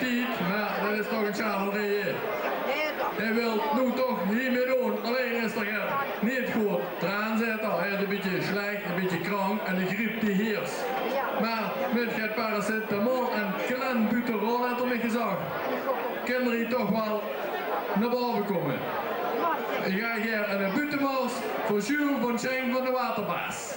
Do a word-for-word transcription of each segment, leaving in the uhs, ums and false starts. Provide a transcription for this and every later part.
Tied, mer det is toch ein sjaanderieje. Hae wilt noe toch hie mitdoon, allein is d'r get neet good. D'r aanzitter, hae is ein bietje slech, ein bietje krank en de griep die heers. Mer mit get paracetamol en clenbuterol, haet 'r mich gezag, kin d'r hie toch waal nao bove kómme. Ich gaef gaer ein buuttemars veur Jules van Sjeng van de Waterbaas.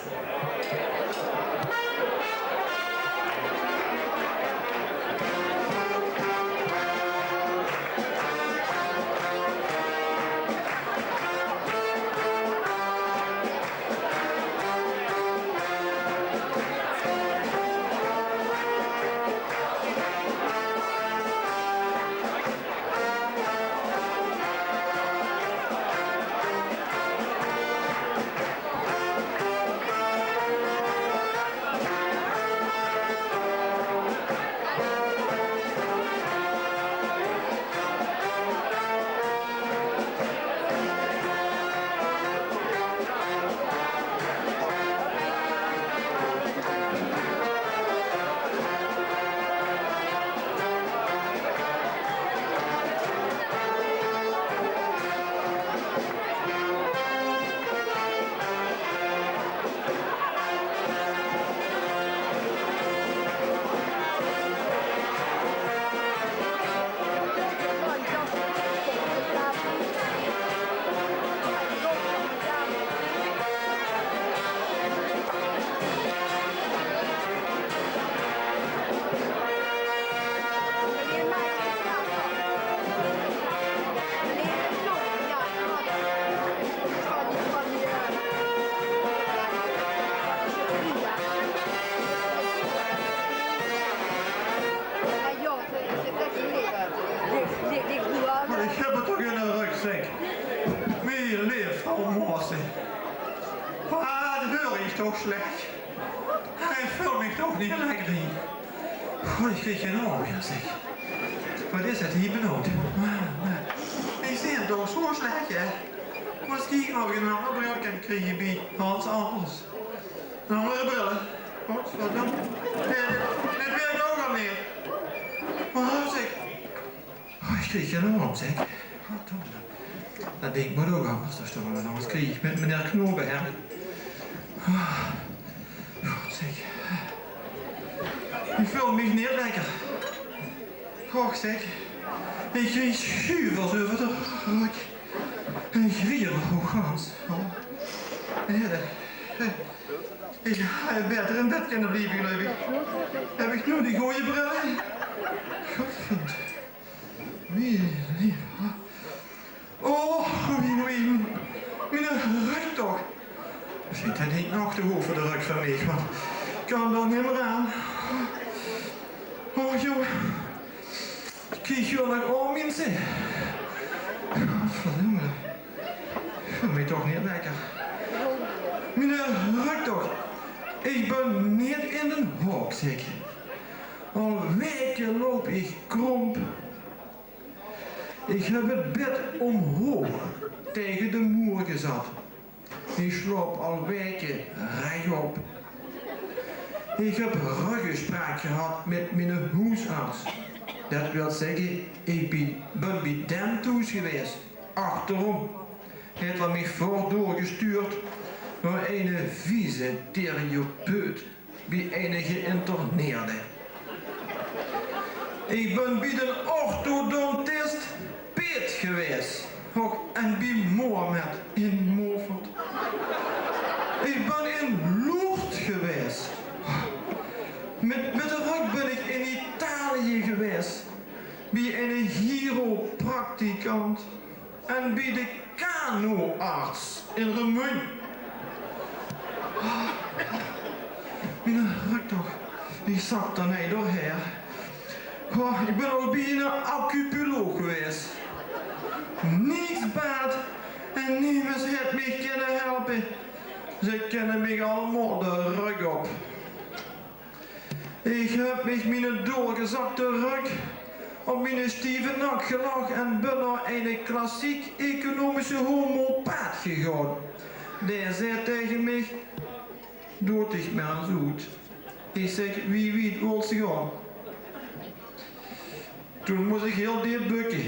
Mer ich höb 't toch in de rök, zèk. Mien leef vrouw Moorse. Waat heur ich toch slech. Ich veul mich toch neet lekker hie. Goh, ich krieg gein aom mieë, zèk. Waat is 't hie benaud. Mer, mer, ich zeen 't toch zo slech, hè. Mesjien of ich 'n anger bril kin kriege bie Hans Anders. 'n Anger bril. Godverdomme. Nae, dit, dit wirk ouch al neet. Mer zèk. Oh, ich krieg gein aom, zèk. Godverdomme. Det dink mót ouch anders. Det is toch waal 'n anger krieg mit meneer Knobe, hè. Oh, God, zèk. Ich veul mich neet lekker. Och, zèk. Ich krieg sjuuvers euver de rök. Ich krieg 'm ouch gans. Oh. Nae, det, Ich haw baeter in bed kinne blieve, geluif ich. Höb ich noe die gooje bril? Godverdomme. Wie leef. Oh, wie, wie, miene rök toch. Zit det neet nog te hoog veur de rök van mich, want ich kan d'r nimmer aan. Oh, jóng. Krieg ich nog aom, minse? Godverdomme. Ich veul mich toch neet lekker. Miene rök toch. Ich bön neet in den haok, zèk. Al waeke loup ich kromp. Ich höb 't bed ómhoog taenge de moer gezat. Ich slaop al waeke rechop. Ich höb röggespraak gehad mit miene hoesarts. Det wilt zègke, ich bie, bön bie dae thoes gewaes. Achterom. Haet 'r mich veur doorgestuurd nao eine fysiotherapeut. Bie eine geïnterneerde. Ich bön bie den orthodontist Peet gewaes. Och, en bie Mohammed in Mofert. Ich bön in Lourdes gewaes. Mit, mit de rök bön ich in Italië gewaes. Bie eine chiropracticant. En bie de kanoarts in Remunj. Miene rök toch, ich zak d'r neet doorhaer. Goh, ich bön al bie eine acupunctuur gewaes. Niks baat en nemes haet mich kinne helpe. Ze kinne mich allemaol de rök op. Ich höb mit miene doorgezakde rök op miene stieve nak gelag en bön nao eine klassiek economische homeopaat gegange. Dae zaet taenge mich: "Doot dich mer ins oet." Ich zèk: "Wie wied wils se gaon?" Toen mós ich hieël deep bökke.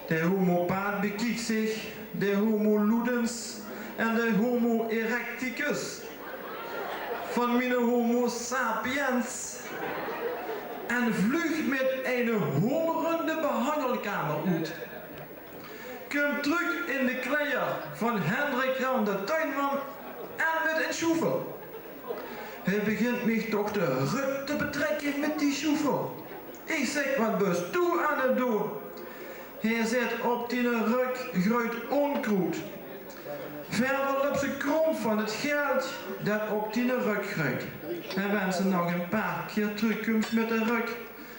De homopaat bekiek zich de homo ludens en de homo erecticus van miene homo sapiens en vluug mit eine homerende behanjelkamer oet. Kump trök in de kleier van Hendrik Jan de tuinman en mit ein sjoefel. Hae begint mich toch de rök te betrekke mit die sjoefel. Ich zèk: "Wat bös doe aan 't doon?" Hae zaet: "Op diene rök greujt ónkroed. Verder löps se krom van 't geld det op diene rök greujt. En wens se nog ein paar kier trökkums mit de rök,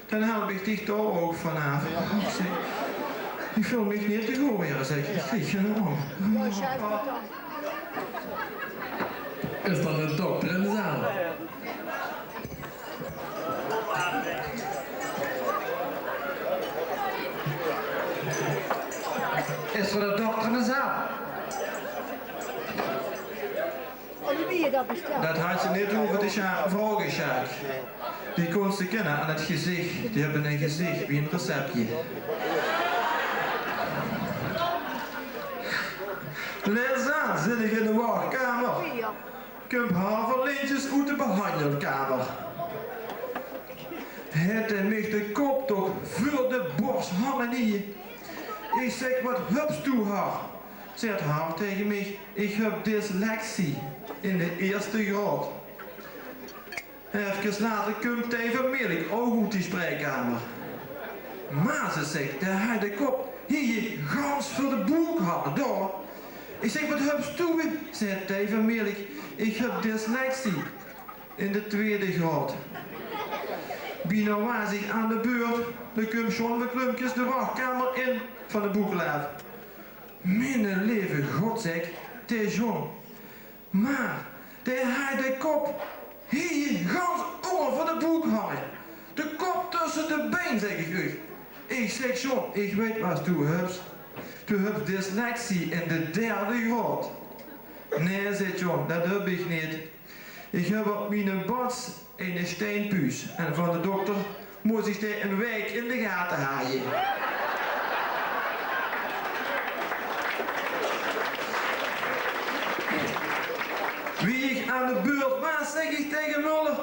dan help ich dich dao ouch vanaaf." Ich zèk: "Ich veul mich neet te good waere," zèk ich. Ich krieg geine aom. Is d'r eine dokter in de zaal? Is d'r eine dokter in de zaal? Det haet ze neet hove te sja-, vraoge, Sjaak. Die kóns se kènne aan 't gezich. Die höbbe ein gezich wie ein receptje. Lèts aan zit ich in de wachkamer. Kump Haverleentjes oet de behanjelkamer. Haet hae mich de kop toch veur de bors hange hie. Ich zèk: "Wat höbs doe, Har?" Zaet Har taenge mich: "Ich höb dyslexie in de ierste graod." Efkes later kump Thei van Meerlik ouch oet die spreekkamer. "Mer," zaet ze, "dae haet de kop hie gans veur de boek hange, dao." Ich zèk: "Wat höbs doe?" Zaet Thei van Meerlik: "Ich höb dyslexie in de twiede graod." Bienao waas ich aan de beurt, dan kump John van Klumpkes de wachkamer in van de boekelaaf. "Miene leve God," zèk ich, "dae John. Mer dae haet de kop hie gans ónger veur de boek hange. De kop tösse de bein," zèk ich uch. Ich zèk: "John, ich weit waat doe höbs. Doe höbs dyslexie in de derde graod." "Nae," zaet John, "det höb ich neet. Ich höb op miene bats eine steinpuus en van de dokter mós ich dae ein waek in de gate haje." Wie ich aan de beurt waas, zèk ich taenge Mulder: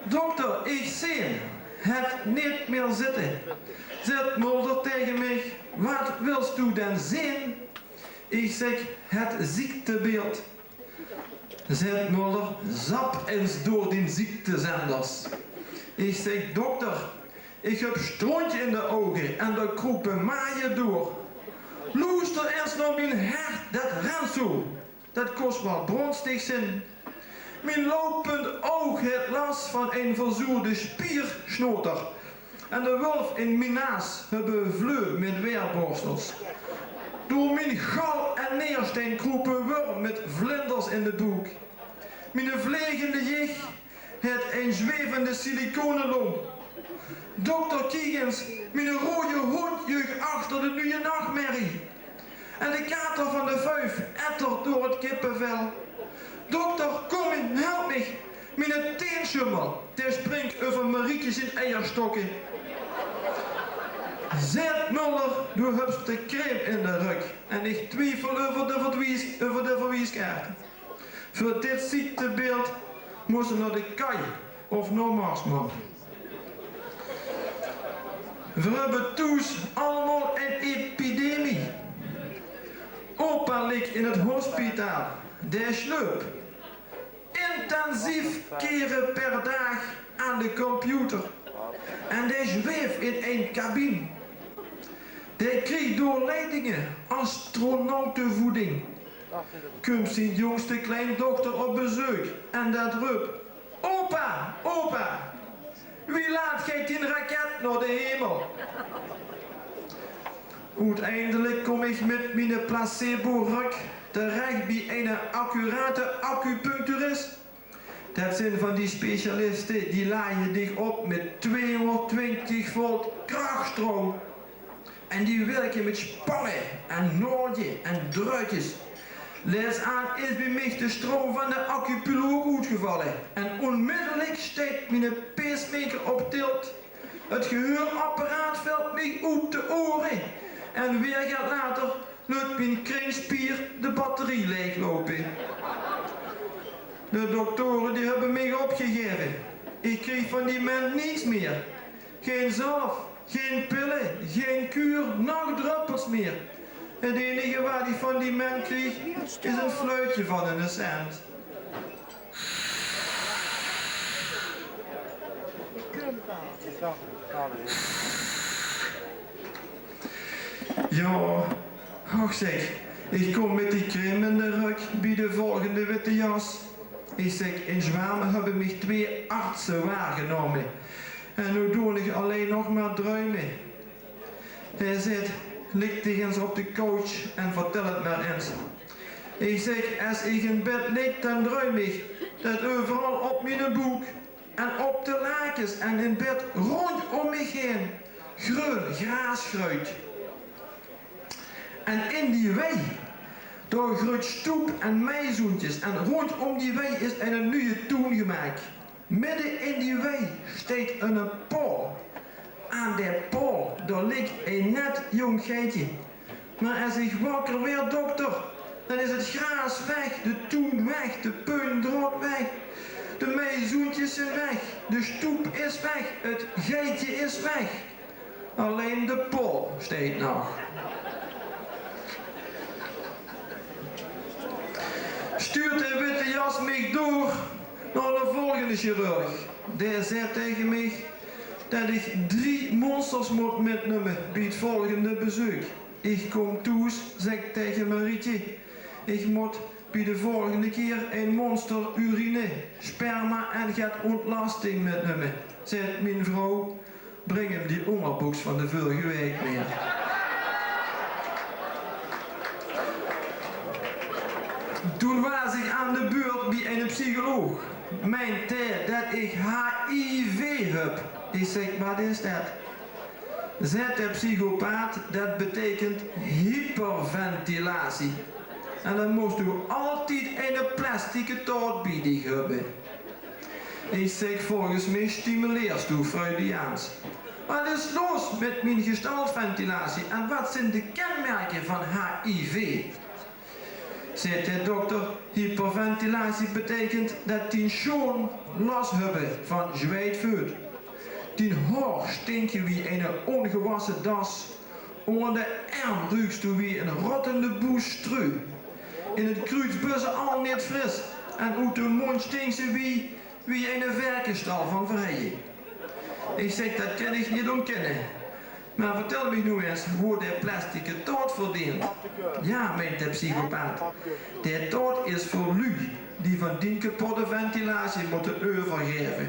"Dokter, ich zeen 't neet mier zitte." Zaet Mulder taenge mich: "Waat wils doe dan zeen?" Ich zèk: "Het ziektebeeld." Zaet Mulder: "Zap ins door dien ziektezenders." Ich zèk: "Dokter, ich höb strontje in de ouge en dao kroepe maaie door. Loester ins nao mien hert, det rent zoe. Det kós waal bronstig zeen. Mien lopend oug haet las van ein verzoerde spiersjnoter. En de wulf in mien naas höbbe vleu mit weerborstels. Door mien gal en neerstein kroepe wurm mit vlinders in de boek. Miene vlegende jich haet ein zwevende silicone long. Dokter, kiek ins, miene roeje hóndj jeug achter de nuje nachtmerrie. En de kater van de vuif ettert door 't kippevel. Dokter, kóm, help mich. Miene teensjummel, dae springk euver Marieke zien eierstokke." Zaet Mulder: "Doe höbs de crème in de rök. En ich twiefel euver de verwies-, euver de verwieskaart. Veur dit ziektebeeld mós se nao de Kai of nao Marsman." Veer höbbe thoes allemaol ein epidemie. Opa ligk in 't hospitaal. Dae sjleup. Intensief kere per daag aan de computer. En dae zweef in ein cabine. Dae krieg door leidinge astronautevoeding. Kump zien jóngste kleindochter op bezeuk en det röp: "Opa, opa, wie laat geit dien raket nao de hemel?" Oeteindelik kóm ich mit miene placebo-rök terech bie eine accurate acupuncturist. Det zeen van die specialiste, die laje dich op mit tweehóngerdtwintig volt krachtsjtroum. En die wirke mit spange en naodje en druidjes. Lèts aan is bie mich de sjtroum van de acupunctuur oetgevalle. En ónmiddellik sjteit miene pacemaker op tilt. Het geheugapparaat velt mich oet de ore. En weer get later leut mien kringspier de batterie laegloupe. De doktore die höbbe mich opgegaeve. Ich krieg van die ment niks mier. Gein zalf, gein pille, gein kuur, noch dröppels mier. Het enige waat ich van die ment krieg, is ein fluitje van eine cent. Jao, och zèk, ich kóm mit die crème in de rök bie de volgende witte jas. Ich zèk, in Zjwame höbbe mich twee artse waorgenómme. En noe doon ich allein nog mer druime. Hae zit, lik dich ins op de couch en vertèl het mer ins. Ich zèk, es ich in bed lik, dan druim ich det euveral op miene boek en op de lakes en in bed róndjóm mich haer greun graas greujt. En in die wei, dao greujt stoep en meizoentjes en róndjóm die wei is eine nuje toen gemaak. Midde in die wei steit eine paol. Aan dae paol, dao lik ein net jónk geitje. Mer es ich wakker waer, dokter, dan is het graas weg, de toen weg, de puindraod weg, de meizoentjes zeen weg, de stoep is weg, het geitje is weg. Allein de paol steit nog. Stuurt de witte jas mich door nao de volgende chirurg. Dae zaet taenge mich det ich drie monsters mót mitnumme bie het volgende bezeuk. Ich kóm thoes, zèk ich taenge Marietje, ich mót bie de volgende kier ein monster urine, sperma en get óntlasting mitnumme, zaet mien vrouw. Bring 'm die óngerboks van de vörige waek mer. Toen waas ich aan de beurt bie eine psycholoog. Meint dae det ich H I V höb. Ich zèk: "Waat is det?" Zaet de psychopaat: "Det beteikent hyperventilatie. En dan mós doe altied eine plastieke taot bie dich höbbe." Ich zèk: "Volges mich stimuleers doe Freudiaans. Waat is los mit mien gestaltventilatie en waat zeen de kenmerke van H I V?" Zaet de dokter: "Hyperventilatie beteikent det dien sjoon las höbbe van zjweitveut. Dien haor stinke wie eine óngewasse das. Ónger de erm ruuks doe wie ein rottende boes stru. In het kruuts bös se al neet fris en oet de móndj stinks se wie, wie eine verkesstal van verheie." Ich zèk: "Det kin ich neet óntkènne. Mer vertèl mich noe ins wo dae plastieke taot veur deent." "Jao," meint de psychopaat, "dae taot is veur luuj die van dien kapotte ventilatie mótte euvergaeve."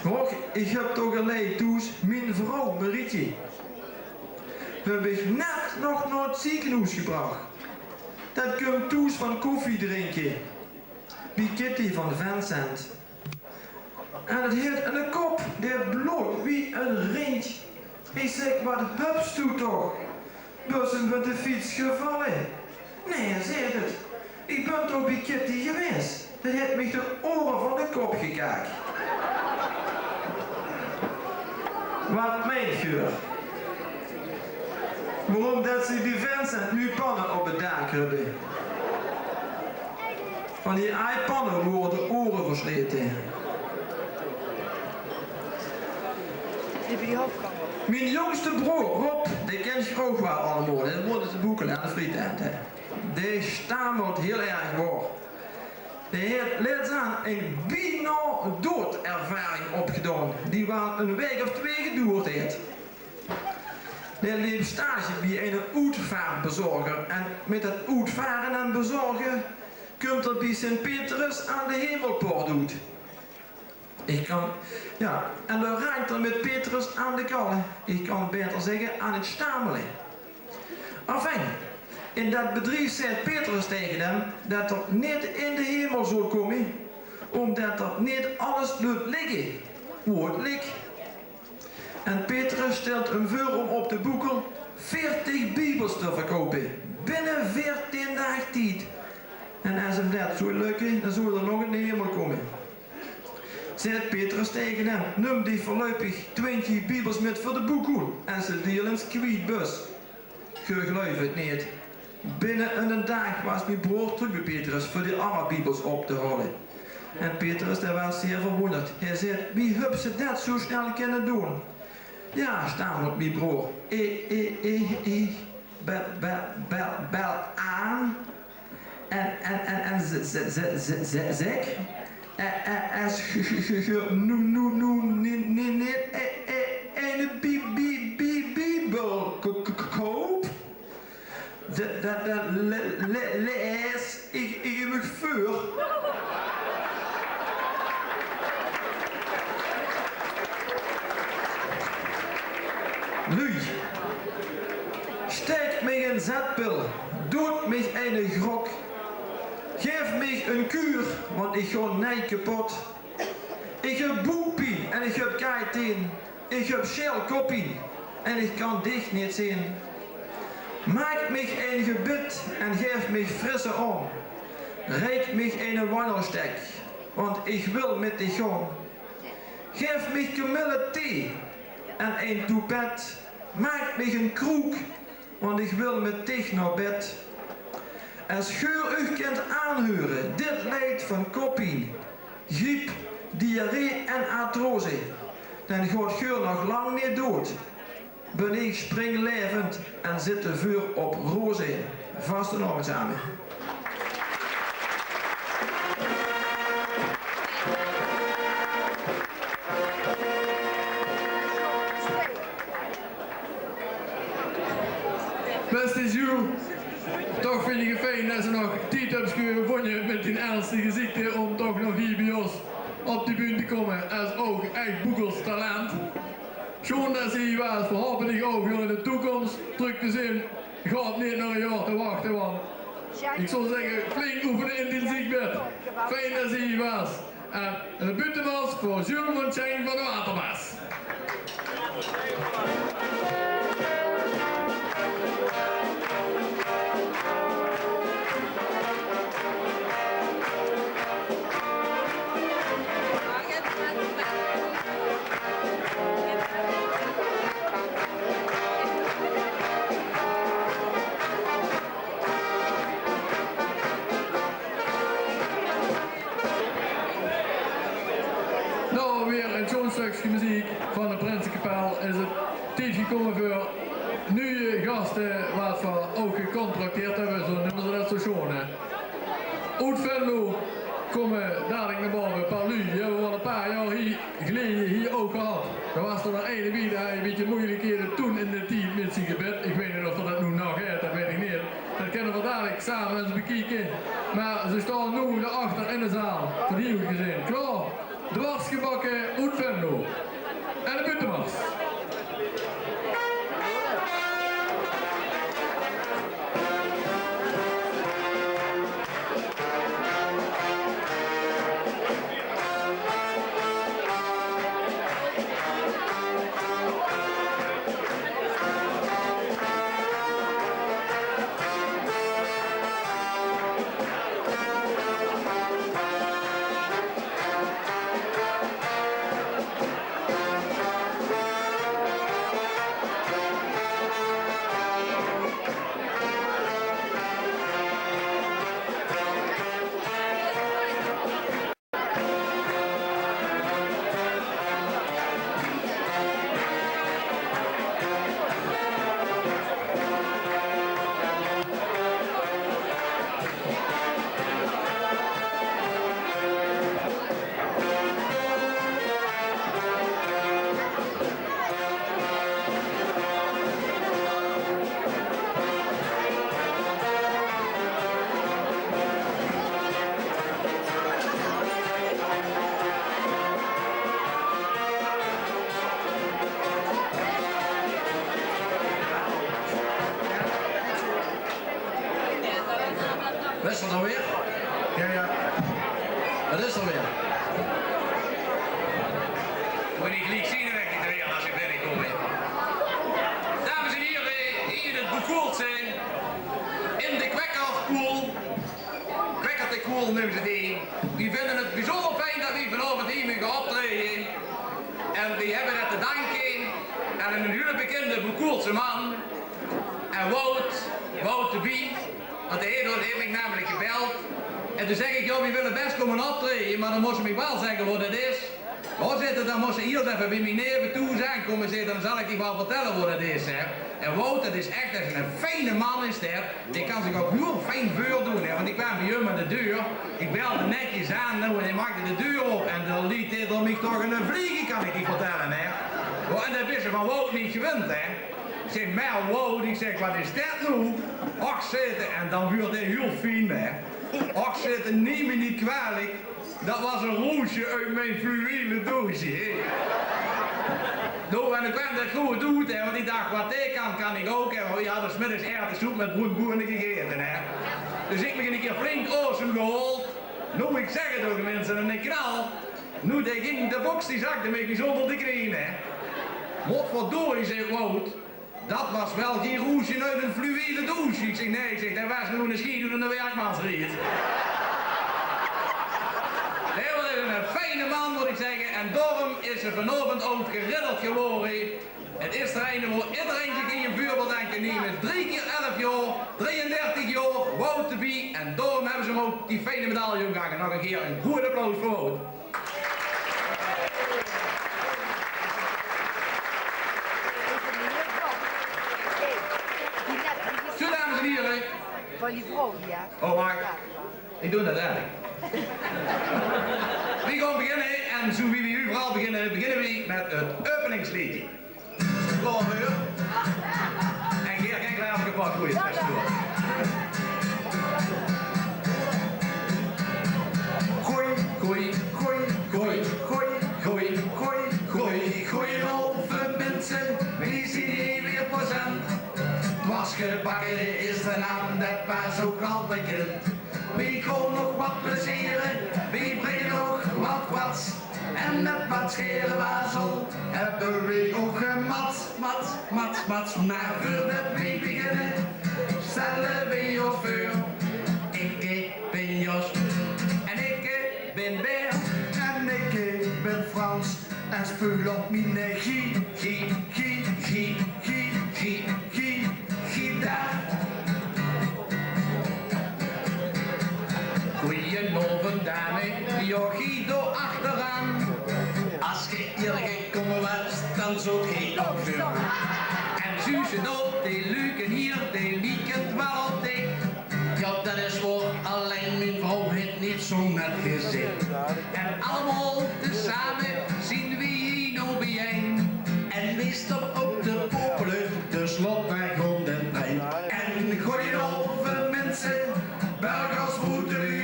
Och, ich höb toch allein thoes mien vrouw Marietje. Höb ich net nog nao het zekenhoes gebrach. Det kump thoes van koffie drinke bie Kitty van Vincent. En het haet eine kop, dae bloof wie ein rintj. Ich zèk: "Waat höbs doe toch? Bös se van de fiets gevalle?" "Nae," zaet het, "ich bön toch bie Kitty gewaes. Det haet mich de ore van de kop gekaak." Waat meint geer? Waorom det ze bie Vincent noe panne op het daak höbbe? Van die aaj panne waere de ore verslete. Mien jóngste broor Rob, dae kènt geer ouch waal allemaol, hè? Dae woont in Boekel aan de Frietent, hè. Dae stamelt hiel erg, waor. Dae haet lèts aan ein bienao doodervaring opgedaon, die waal ein waek of twee gedoerd haet. Dae leep stage bie eine oetvaartbezorger en mit det oetvare en bezorge kump 'r bie Sint Petrus aan de Hemelpoort oet. Ich kan, jao, en dao raak 'r mit Petrus aan de kalle. Ich kan baeter zègke, aan het stamele. Enfin, in det bedrief zaet Petrus taenge 'm det 'r neet in de hemel zól kómme, ómdet 'r neet alles leut ligke wo het lik. En Petrus stèlt 'm veur óm op de Boekel veertig biebels te verkoupe binne veertien daag tied. En es 'm det zól lökke, dan zól 'r nog in de hemel kómme. Zaet Petrus taenge häöm: "Num dich veurluipig twintjig biebels mit veur de boekoel, es se die al ins kwiet bös." Geer gluif 't neet. Binne 'nen daag waas mien broor trök bie Petrus veur die anger biebels op te haole. En Petrus, dae waas zeer verwónderd. Hae zaet: "Wie höbs se det zo snel kinne doon?" "Jao," stamelt mien broor, "ich, ich, ich, ich bel, bel, bel, bel aan. En, en, en, en ze, ze, ze, ze, ze, zeg, eh, eh, es ge, ge, ge, ge, noe, noe, noe, nie, nie, nie, eh, eh, eine bie, bie, bie, biebel k, k, k, koup, de, de, de, le, le, lees ich, ich mich veur." Luuj, staek mich 'n zetpil, doot mich eine grok, gaef mich 'n kuur, want ich gaon neet kepot. Ich höb boekpien en ich höb kaaiteen, ich höb sjel koppien en ich kan dich neet zeen. Maak mich ein gebid en gaef mich frisse aom. Reik mich eine wanjelstek, want ich wil mit dich gaon. Gaef mich kamillethee en ein toepet. Maak mich ein kroek, want ich wil mit dich nao bed. Es geer uch kint aanheure dit leid van koppien, griep, diarree en artrose, dan gaot geer nog lang neet dood. Bin ich springlaevend en zitte veur op roze. Vastelaovend same. Bèste Jules, toch vinj ich 't fijn det se nog tied höbs gevónje mit dien ernstige ziekte óm toch nog hie bie ós op de bühne te kómme. Es ouch ech boekelstalent. Sjoon det se hie waas. Veer hope dich ouch weer in de toekóms trök te zeen. Gaot neet nog e jaor te wachte, want ich zou zègke, flink oefene in dien ziekbed. Fijn det se hie waas. En de buuttemars veur Jules van Tjeng van de Watermaas. Noe, weer e sjoon stökske meziek van de Prinsekapel. Is 't tied gekómme veur nuuje gaste, waat v'r ouch gecontracteerd höbbe, zo neume ze det zo sjoon, hè. Oet Venlo kómme dalik nao bove e paar luuj. Die höbbe v'r al e paar jaor hie geleje hie ouch gehad. Dao waas d'r eine bie, dae haw e bietje meujelike toen in dae tied mit zien gebit. Ich weit neet of det noe nog haet, det weit ich neet. Det kinne v'r dalik same ins bekieke. Mer ze staon noe dao achter in de zaal. Van hie oet gezeen. Klaor. Dwarsgebakke oet Venlo. En de buuttemars. Is 'r noe weer? Jao, jao. Dao is 'r weer. Mót ich gliek zeen det ich 't weer es ich binnekom. Dames en hiere, hie in 't Boekoeltse, in de Kwekkerpoel. Kwekkert de Koel neump ze die. Wie vinde 't bezunder fijn dat wie vanaovend hie moge optraeje. En wie hebbe dat te danke aan 'ne hiele bekinde Boekoelse man. En Wout, Wout de Bie. Want de heer heet mich namelik gebeld. En toen zag ik: "Jao, wie wille bes kómme optraeje, maar dan mós se mich waal zegge wo dat is." "Wo zit 't dan?" "Mós se iers effe bie mich neve thoes aankómme," zag 'r, "dan zal ik dich waal vertelle wo dat is, hè." En Wout, dat is ech, dat is 'ne fijne man, is dat. Die kan zich ouk hiel fijn veurdoen, hè, want ik kwaam bie häöm aan de deur. Ik belde netjes aan, nou, en hae maakde de deur op en dan leet 'r mich toch 'ne vliege, kan ik dich vertelle, hè. Oh, en dat bis se van Wout neet gewend, hè. Ik zeg: "Maar Wout," ik zeg, "wat is dat noe?" "Och," zet 'r, en dan wuurt 'r hiel fijn, hè. "Och," zet 'r, "neem mich neet kwalijk. Dat was 'n roosje uit mijn fluwelen doosje, hè." Nou, en dan kwaam dat good oet, hè, want ik dach: "Wat dae kan, kan ik ouk," hè. Want wie hadde 's middigs erwtensoep met broen boene gegaete, hè. Dus ik mich 'ne kier flink awesem gehaold. Nou, ik zeg 't ouk, minse, 'ne knal. Nou, dae ging, de boks die zakde mich bezunder de kneen, hè. "Potverdorie," zet Wout, "dat was wel geen roosje uit een fluwelen doosje." Ik zeg: "Nae," ik zeg, "dat was noe 'ne schiet oet 'ne werkmansriet." Nae, dat is 'ne fijne man, mot ik zegge. En daorum is 'r vanaovend ouk geridderd gewore. 't Is d'r eine wo idderein zich in 'n veurbeeld aan kan neme. Drie kier elf jaor, drieëndertig jaor, Wout de Bie. En daorum hebbe ze 'm ouk die fijne medaille ómgehange. Nog 'ne kier 'n groet applaus veur Wout. Zo, dames en hiere. Van die vrouw, ja. Oh, wach. Ik doon dat eigelik. Wie gaon beginne, en zo wie we euveral beginne, beginne we met 't openingsleedje. Klaor, huur. En geer kint klaar, gepak, goeie best door. Goeie, goeie, goeie, goeie, goeie, goeie, goeie, goeie, goeie, goeie, minse, wie zien hie weer present. Dwarsgebakke is de naam, det waas ouk al bekind. Wie gaon nog wat plezere, wie bringe nog wat kwats. En met wat sjerewazel hebbe wie ouk gemats, mats, mats, mats. Maar veurdet wie beginne, stelle wie os veur. Ikke bin Jos. En ikke bin Bert. En ikke bin Frans. En speul op miene gi-, gi-, gi-, gi-, gi-, gi-, gi-, gitaar. Goeienaovend, dame, jao, gie dao achteraan. As ge hie gekómme waas, dan zoot gie ouk veur. En zuus se dao, die luuke hie, die lieke waal op dich. Jao, det is waor, allein mien vrouw haet neet zo'n net gezich. En allemaol tezaame zien weej hie noe biejein. En weej staon ouk te popele, dus laot mer gaon den trein. En goeienaovend minse, burgers, boeteluuj.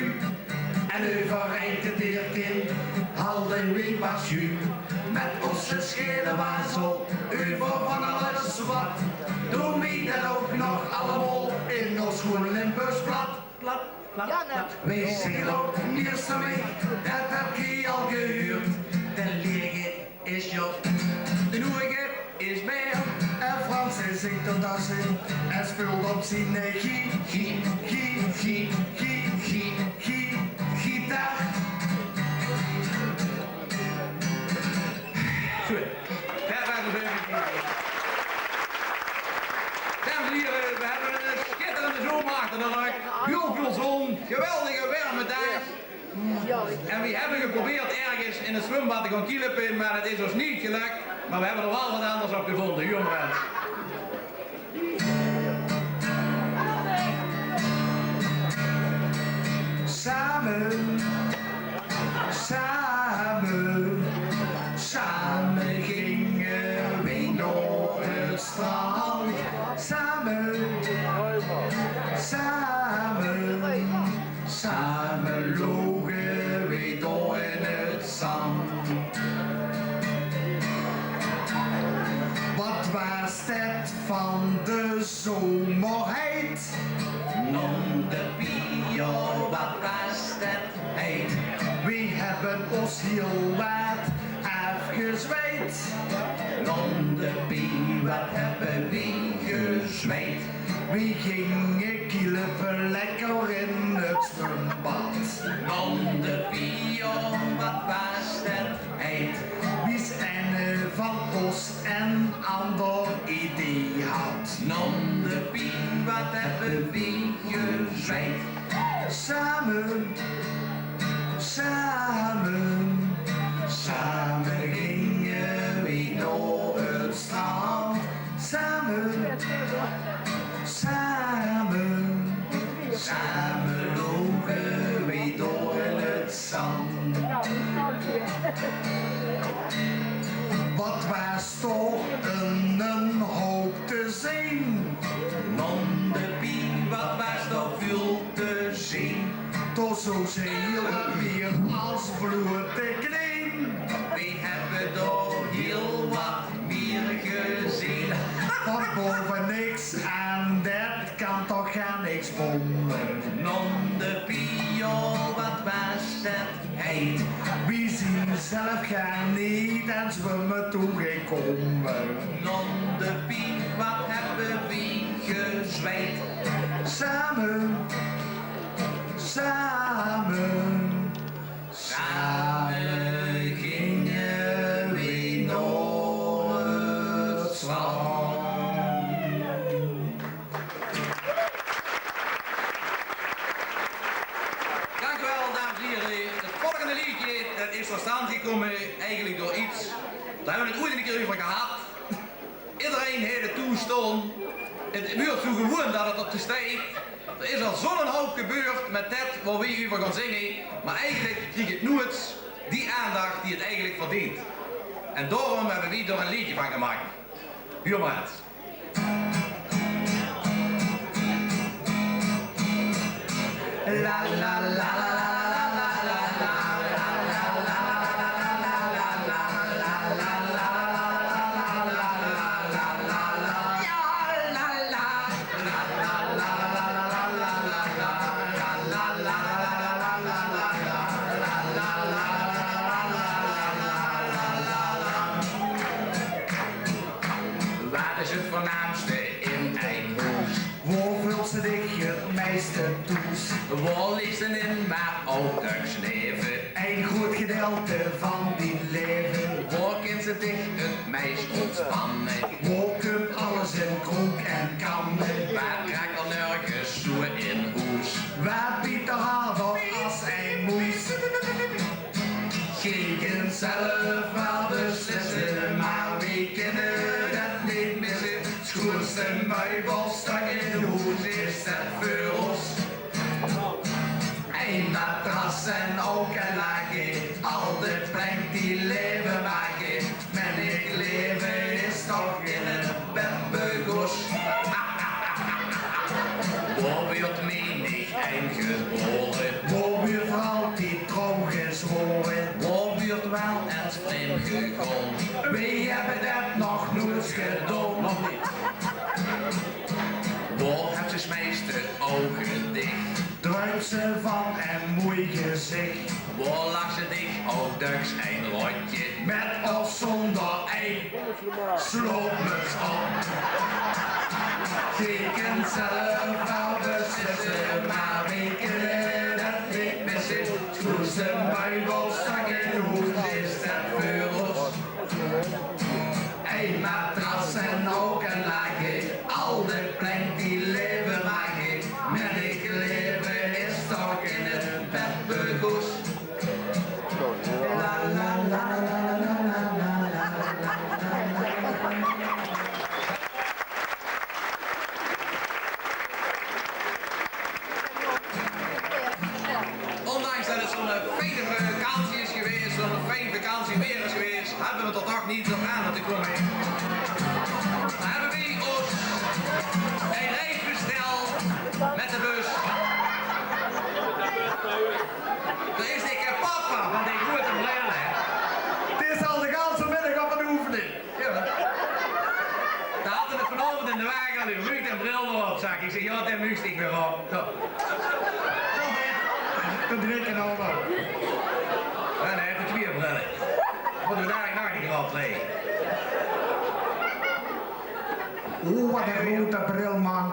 En euverein te Dirk in Halden weej pas ju. Met ós sjerewazel euver van alles wat. Doon weej det ouk nog allemaol in ós schoeën Limburgs plat, plat, plat, plat. Weej zinge ouk Niers te mich, det heb geej al gehuurd. De lierige is Jos, de noerige is Bert. En Frans is ik tot asse en speult op zien, eh, gi-, gi-, gi-, gi-, gi-, gi-, gi-, gitaar. Sorry. Det waas 'n beuke. Dames en hiere, we hebbe 'n schitterende zomer achter de rug. Hiel väöl zon, geweldige werme daag. En we hebbe geprobeerd örges in 't zwumbad te gaon kielepe, maar det is ós neet gelök. Maar we hebbe d'r waal wat anders op gevónje, huur mer ens. Same, same, same ginge we nao 't strand. Same, same. Same loge we dao in 't zand. Wat waas det van de zomerheid? Nondepie, jao, wat waas det heit. We hebbe ós hiel wat aafgezweet. Nondepie, wat hebbe we gezweet. We ginge kielepe lekker in 't zwumbad. Os en ander idee had. Nondepie, wat hebbe wie gezwejd. Same, same, same ginge wie nao 't strand. Same, same, same loge wie door in 't zand. Wat waas toch 'n, 'n houp te zeen. Nondepie, wat waas toch väöl te zeen. Toch zo zeen hiel mier as bloed te kleen. Wie hebbe dao hiel wat mier gezeen. Van bove niks en det kan toch gaar niks bomme. Nondepie, o, wat waas det heit. Wie zien zelf gaar neet aan zwumme toegekómme. Nondepie, wat hebbe wie gezwejd. Same, same, same ginge wie nao 't strand. Dank u wel, dames en heren. Het volgende liedje, dat is tot stand gekomen eigenlijk door iets, daar hebben we het ooit een keer over gehad. Iedereen haet 't toestoon. Het weurt zo gewoon dat het op de stijt. Er is al zo'n hoop gebeurd met dit waar we over gaan zingen. Maar eigenlijk krijgt het nooit die aandacht die het eigenlijk verdient. En daarom hebben we er een liedje van gemaakt. Buurmaat. Wat is het voornaamste in ein hoes? Wo veulste dich het meiste thoes? Wo ligste in, maar ouk döks neve? Ein groot gedeelte van dien leve. Wo kins se dich het meist ontspanne? Wo kump alles in krook en kanne? Wat kraakt er nörges zo in hoes? Wat biet er hard op as ein moes? Geej kint zelf wel beslisse, maar weej kinne det neet misse. Schoonste meubelstok in hoes is det veur os. Ein matras en ouk ein lage, al de plank die leve make. Mennig leve is toch in 't bed begós. Wo wuurt mennig ein gebore? Wo wuurt altied trouw gezwore? Wo wuurt wel ens vreemd gegaon? Weej hebbe det nog noeits gedaon. Nog neet. Wo hebs se 't meiste ouge dich? Druips se van ein moei gezich? Wo lags se dich ouk döks ein rotje? Met of zonder ei, sloopmuts op. Geej kint zelf wel beslisse, maar weej kinne det neet misse. Schoonste meubelstok in hoes is det veur os. Ein matras en ouk ein lage, al de plank die leve make. Mennig leve is toch in 't bed begós. Ondanks det het zo'n fijne vakantie is gewaes, zo'n fijn vakantieweer is gewaes, hebbe we 't toch neet op aan laote kómme. Hebbe we os ein reis besteld met de bus. Dao is de kapot van, van die grote bril, hè. 't Is al de ganse middig op 't oefene. Jao. Dao had 'r 't vanaovend in de wage al, "Ruud, dae bril weer op," zag ik. Ik zeg, "Jao, dae muust ik weer op." Zo. Zo, hè. Dae bril kan al wel. Jao, nae, hae haet twieë brille. Mót 'r dalik nog 'ne kier op lègke. Oeh, wat 'ne grote bril, man.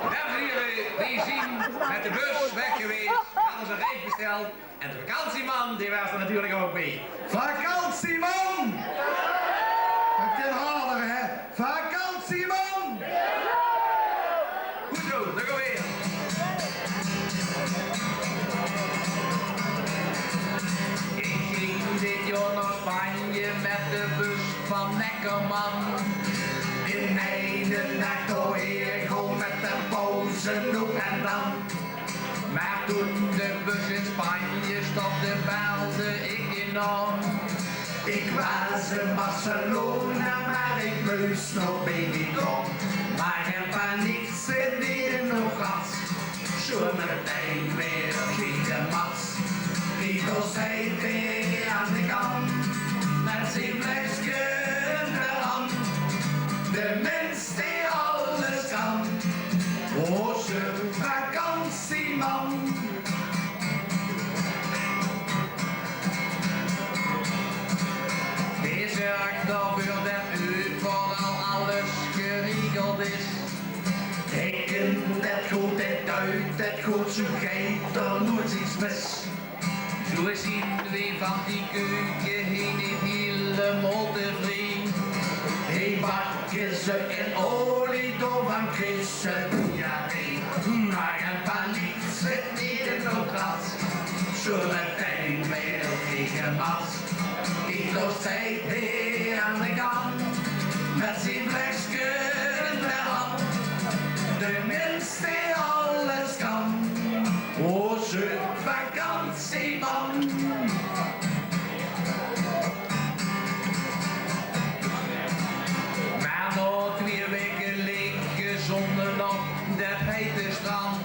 Dames en heren, we zien met de bus weg gewaes. We hadde os ein reis besteld. En de vakantieman, dae waas d'r natuurlijk ouk bie. Vakantieman! En harder, hè? Vakantieman! Good zo, dao gaon v'r weer. Ich ging dit jaor nao Spanje mit de bus van Neckerman. In eine nach doorhaer gaon mit de pauze noe en dan. Mer toen de bus in Spanje stopde, belde ich in aan. Ich waas in Barcelona, mer ich mós nao Benidorm. Mer gein paniek, zit neet in de gat. Zoemetein weer krieg ich de mats. Dao steit hae aan de kant, mit zien flesje in de hand. De mins die alles kan. Oze vakantieman. Hae zörg d'rveur det euveral alles geregeld is. Hae kint det good, hae duit det good, zoe geit d'r noeits get mis. Zoe zeen v'r van die keuke hie neet hielemaol tevreej. Hae bak ze in olie, daovan krieg ze diarree. Mer gein paniek, zit neet in de gat. Zoemetein weer krieg ich de mats. Ich loop steit hae aan de kant, mit zien flesje in de hand. De mins die alles kan. Oze vakantieman. Mer nao twieë waeke ligke zon op det heite strand,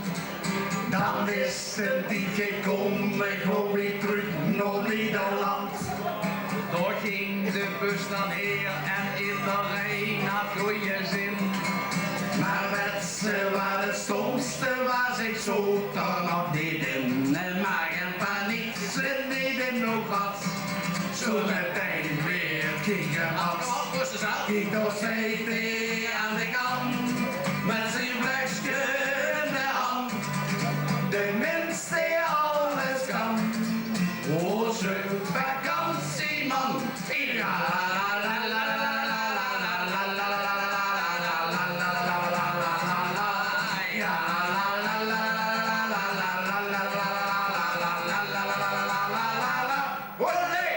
dan wis ich, ich kóm gaw weer trök nao Nederland. Dao ging de bus dan haer en ederein had gooje zin. Mer wèts se waat 't stómste waas? Ich zoot d'r nog neet in. Mer gein paniek, zit neet in de gat. Zoemetein weer krieg ich de mats. Kiek, dao steit hae aan de kant, mit zien flesje in de hand. De mins die alles kan. Oze vakantieman. Olé!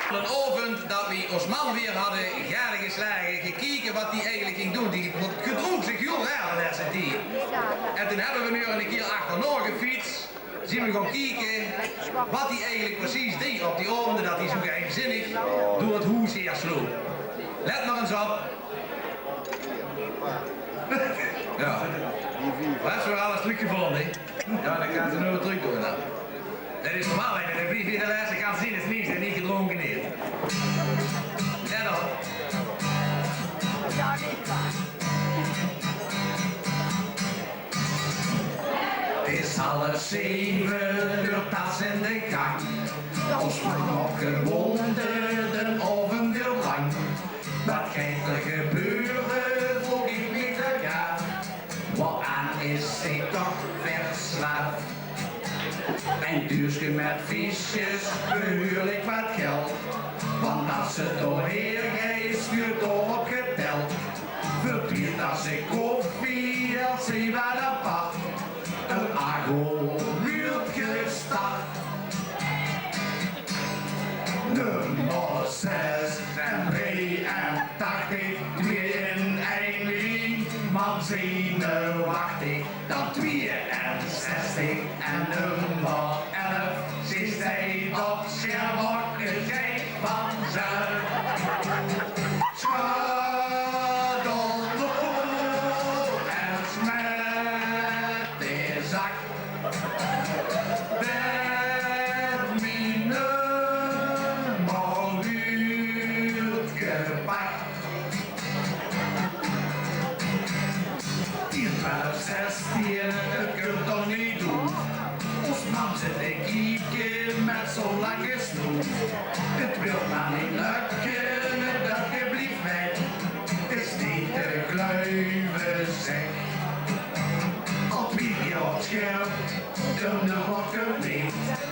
Op 'nen aovend det v'r ós man weer hadde gadegeslaoge, gekeke waat dae eigelik ging doon. Dae gedroog zich hiel raar de lèste tied. En toen höbbe v'r 'm 'ne kier achternaor gefiets. Zeen v'r gaon kieke waat dae eigelik precies deej op die aovende det dae zoe geheimzinnig door 't hoes haer sloop. Lèt mer ins op. Jao. V'r höbbe waal alles trökgevónje, hè? Jao, dan kins se noe weer trök doon dan. Det is normaal, hè. Det blief hie de lèste kans zeen, is niks en neet gedrónke haet. Lèt op. 't Is half zeve, de tas in de gank. Ós man opgewónje, d'n aovend duurt lang. Waat geit d'r gebeure, vroog ich mich de gaaf. Waat aan is zie toch verslaaf? Ein duuske mit fiesjes, behuurlik waat geld. Want es se dao haer geis, wuuert dao op geteld. Veur twieë tasse koffie, det is waal apart. Ein ago wuuert gestart. Nummer zes en drieëntachtig, twieë in ein riem, man, zenuwechtig. Dan twieënzestig en nummer elf, ze steit op scherp, 't geit vanzelf. Sjöddel door en smet de zak. Det mien nummer wuuert gepak. Tieën, twelf, zestieën, 't kump d'r neet oet. Ós mam zit te kieke mit zoe'n lange snoet. 't Wilt mer neet lökke, 't dökske blief weg. 't Is neet te geluive, zeg. Al twieë kier op scherp, de nummer kump neet.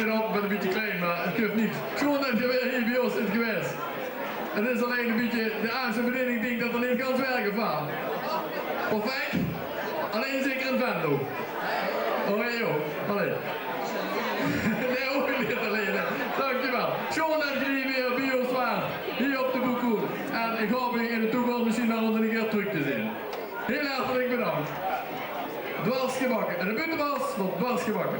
Op, bön e bietje klein, mer 't guf niks. Sjoon det geer weer hie bie ós zeet gewaes. 't Is allein e bietje, de aanse bediening dink det 'r neet gans werk of waat. Perfect. Allein zeker in Venlo. Oh ja, joh. Allee. Nae, ouch neet allein, hè. Dankjewel. Sjoon det geer hie weer bie ós waart. Hie op de Boekoel. En ich haop uch in de toekóms mesjien nog ins ein kieër trök te zeen. Hiel hartelik bedank. Dwars gebakke. En de buttebas wuuert dwars gebakke.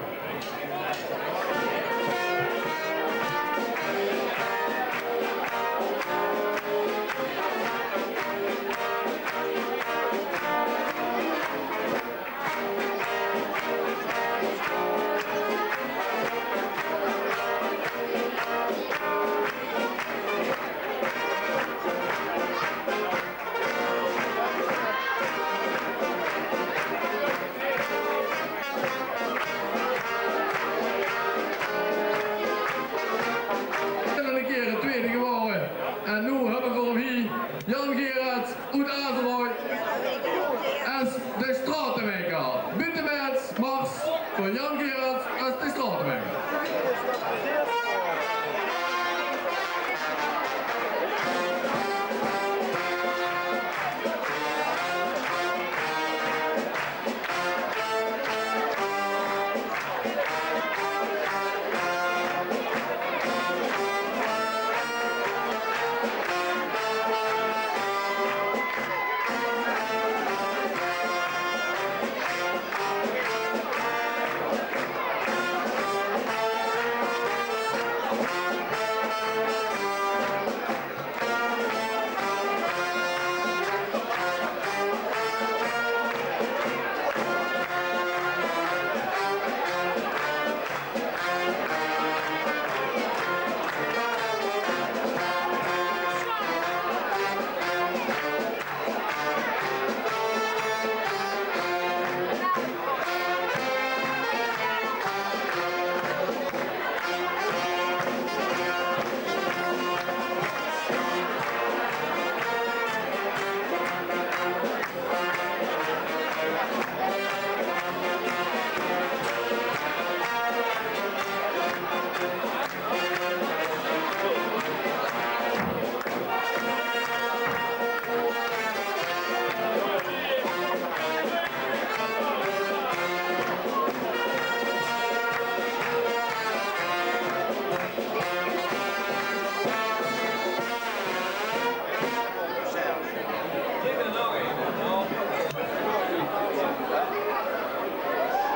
En ein kieër de twiede gewore. En noe höbbe v'r 'm hie, Jan Gerards oet Azeroy es de straotemeker. Buttebas, mars veur Jan Gerards es de straotemeker.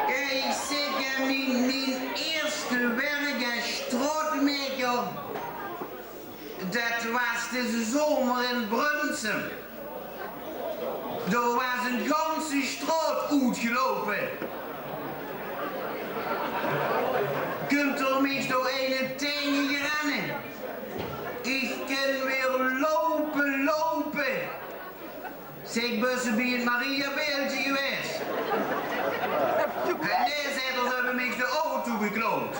Kiek, ich zèk, eh, mien, mien ierste werk es straotemeker, det waas deze zomer in Brunssum. Dao waas ein ganse straot oetgeloupe. Kump d'r mich dao eine taenge gerenne. Ich kin weer loupe, loupe. Zèk: "Bös se bie 't Mariabeeldje gewaes?" "Nae," zaet 'r, "ze höbbe mich de auto geklaud."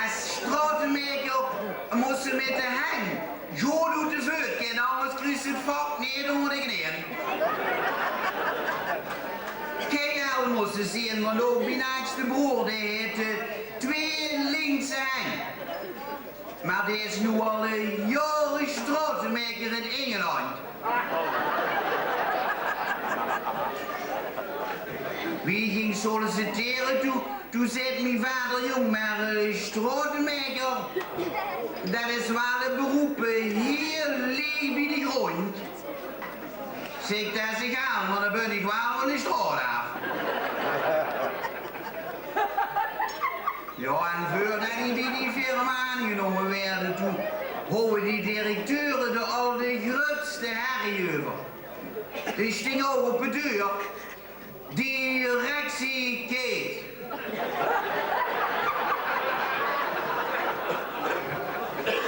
Es straotemeker mós se mit de henj good oet de veut kinne, angers kriegs se 't vak neet ónger de kneje. Kènne mós se zeen, want ouch mien aajste broor, dae haet, eh, twee linkse henj. Mer dae is noe al, eh, jaore straotemeker in Ingeland. Wie ich ging sollicitere, toe Toen zaet mien vader: "Jóng, mer, eh, straotemeker, det is waal e beroep, eh, hiel leeg bie de gróndj." Zèk: "Det is egaal, mer dan bön ich waal van de straot aaf." Jao, en veurdet ich bie die firma aangenómme waerde, toen houwe die directeure d'r al de grutste herrie euver. Die sting ouch op de deur. Directie Keet.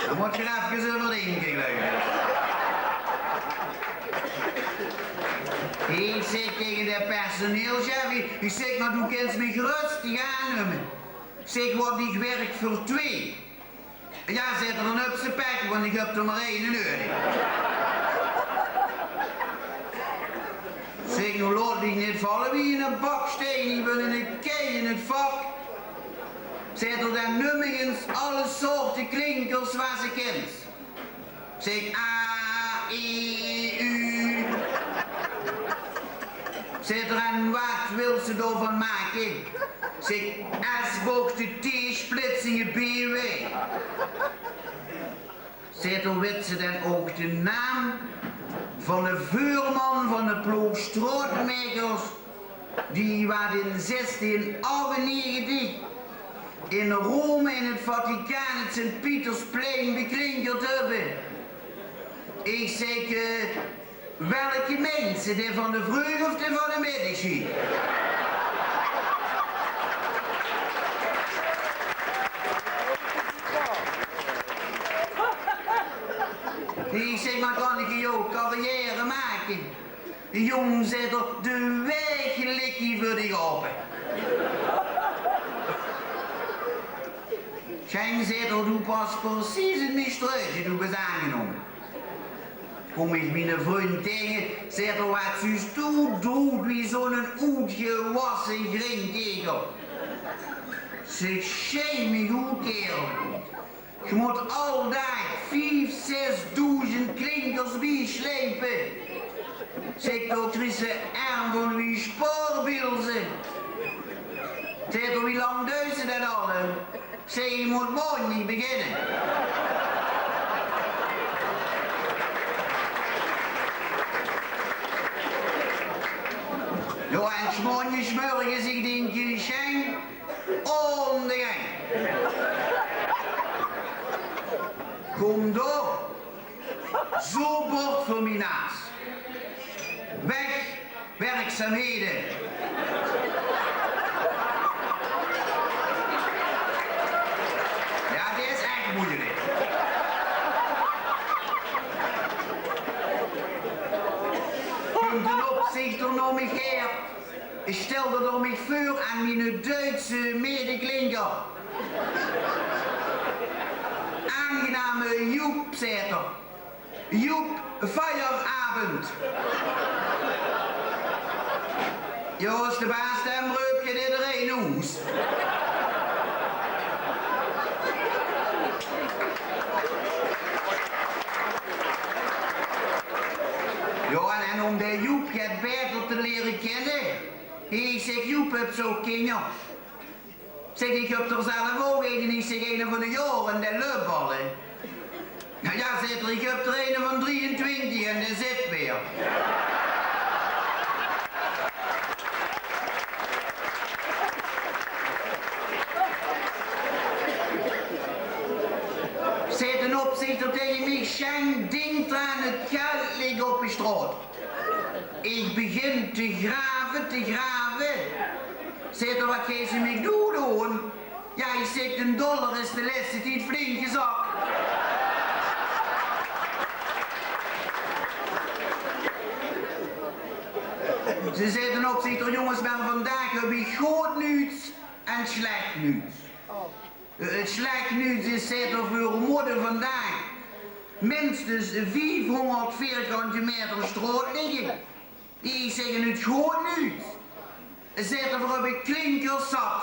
Dao mót geer efkes euver dinke, geluif ich. Ich zèk taenge de personeelschef, ich zèk: "Mer doe kins mich gerös gaon numme." Zèk: "Want ich wirk veur twee." "Jao," zaet 'r, "dan höbs se pech, want ich höb d'r mer eine nudig." Zèk: "Noe laot dich neet valle wie eine bakstein, ich bön eine kei in 't vak." Zaet 'r: "Dan num mich ins alle soorte klinkers waat se kins." Zèk: "A, E, U." Zaet 'r: "En waat wils se daovan make?" Zèk: "Elleboog, de T, splitsinge, B W." Zaet 'r: "Wits se dan ouch de naam van de veurman van de ploog straotmaekers die waat in zestien achtennegentig in Rome in 't Vaticaan 't Sint-Pietersplein beklinkerd höbbe?" Ich zèk: "Eh, welke mins? Dae van de vreug of dae van de middegsjiet?" Ich zèk: "Mer kan ich hie ouch carrière make?" De jóng, zaet 'r, de waeg ligk hie veur dich aope. Sjeng, zaet 'r, doe pas precies in mien struutje, doe bös aangenómme. Kóm ich miene vrundj taenge, zaet 'r, waat zuus doe droet wie zoe'ne oetgewasse grinkegel. Zèk: Sjei mich oet, kaerel. Ge mót al daag vief, zesdoezend klinkers biesjleipe. Zèk: Doe kriegs de erm vol wie spaarbilze. Zaet 'r: Wie lang duis se det al? Zèk: Ich mót maondig beginne. Jao, en 's maondigs mörges, ich dink, Sjeng, aon de gang. Kóm dao, zoe'n bord veur mien naas. Weg, werkzaamheden. Jao, det is ech meujelik. Kump d'n opzichter nao mich haer. Sjtèlde d'r mich veur aan miene Duitse medeklinker. Aangenaam, Joep, zaet 'r. Joep, Feierabend. Jao, es de baas det röp, geit ederein nao hoes. Jao, en, en óm dae Joep get baeter te liere kinne, ich zèk: Joep, höbs se ouch kinjer? Zèk ich: Ich höb d'r zelf ouch eine, ich zèk, eine van e jaor en dae löp al, hè. Noe jao, zaet 'r, ich höb d'r eine van drieëntwintig en dae zit weer. Zaet d'n opzichter taenge mich: Sjeng, dink d'raan, 't geld ligk op de straot. Ich begin te grave, te grave. Zaet 'r: Waat geis se mich noe doon? Jao, ich zèk, d'n dollar is de lèste tied flink gezak. Zaet d'n opzichter: Jónges, mer vandaag höb ich good nuuts en slech nuuts. Eh, 't slech nuuts is, zaet 'r, veer mótte vandaag minstens viefhóngerd vierkantje maeter straot lègke. Ich zèk: en 't good nuuts? Zaet 'r: veer höbbe klinkers zat.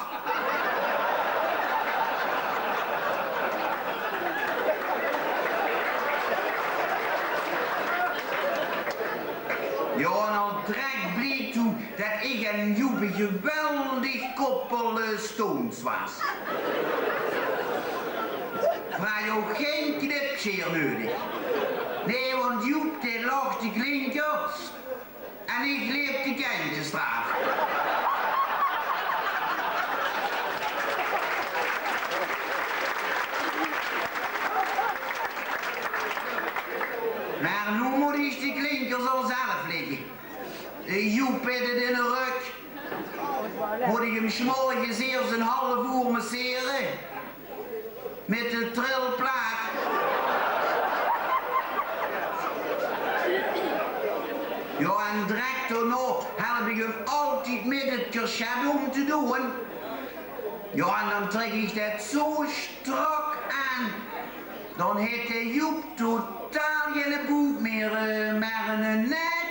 Jao, en al drek bleek toe det ich en Joep e geweldig koppel, eh, stones waas. Veer hawwe ouch gein knipsjeer neudig. Nae, want Joep dae lag de klinkers en ich leep de kentjes d'raaf. Mer noe mót ich de klinkers al zelf lègke. Eh, Joep haet 't in de rök. Mót ich 'm 's morges eers 'n haaf oer massere mit de trilplaat. Jao, en drek daonao help ich 'm altied mit 't kerset óm te doon. Jao, en dan trèk ich det zo strak aan. Dan haet dae Joep totaal geine boek mieë, eh, mer 'ne nek.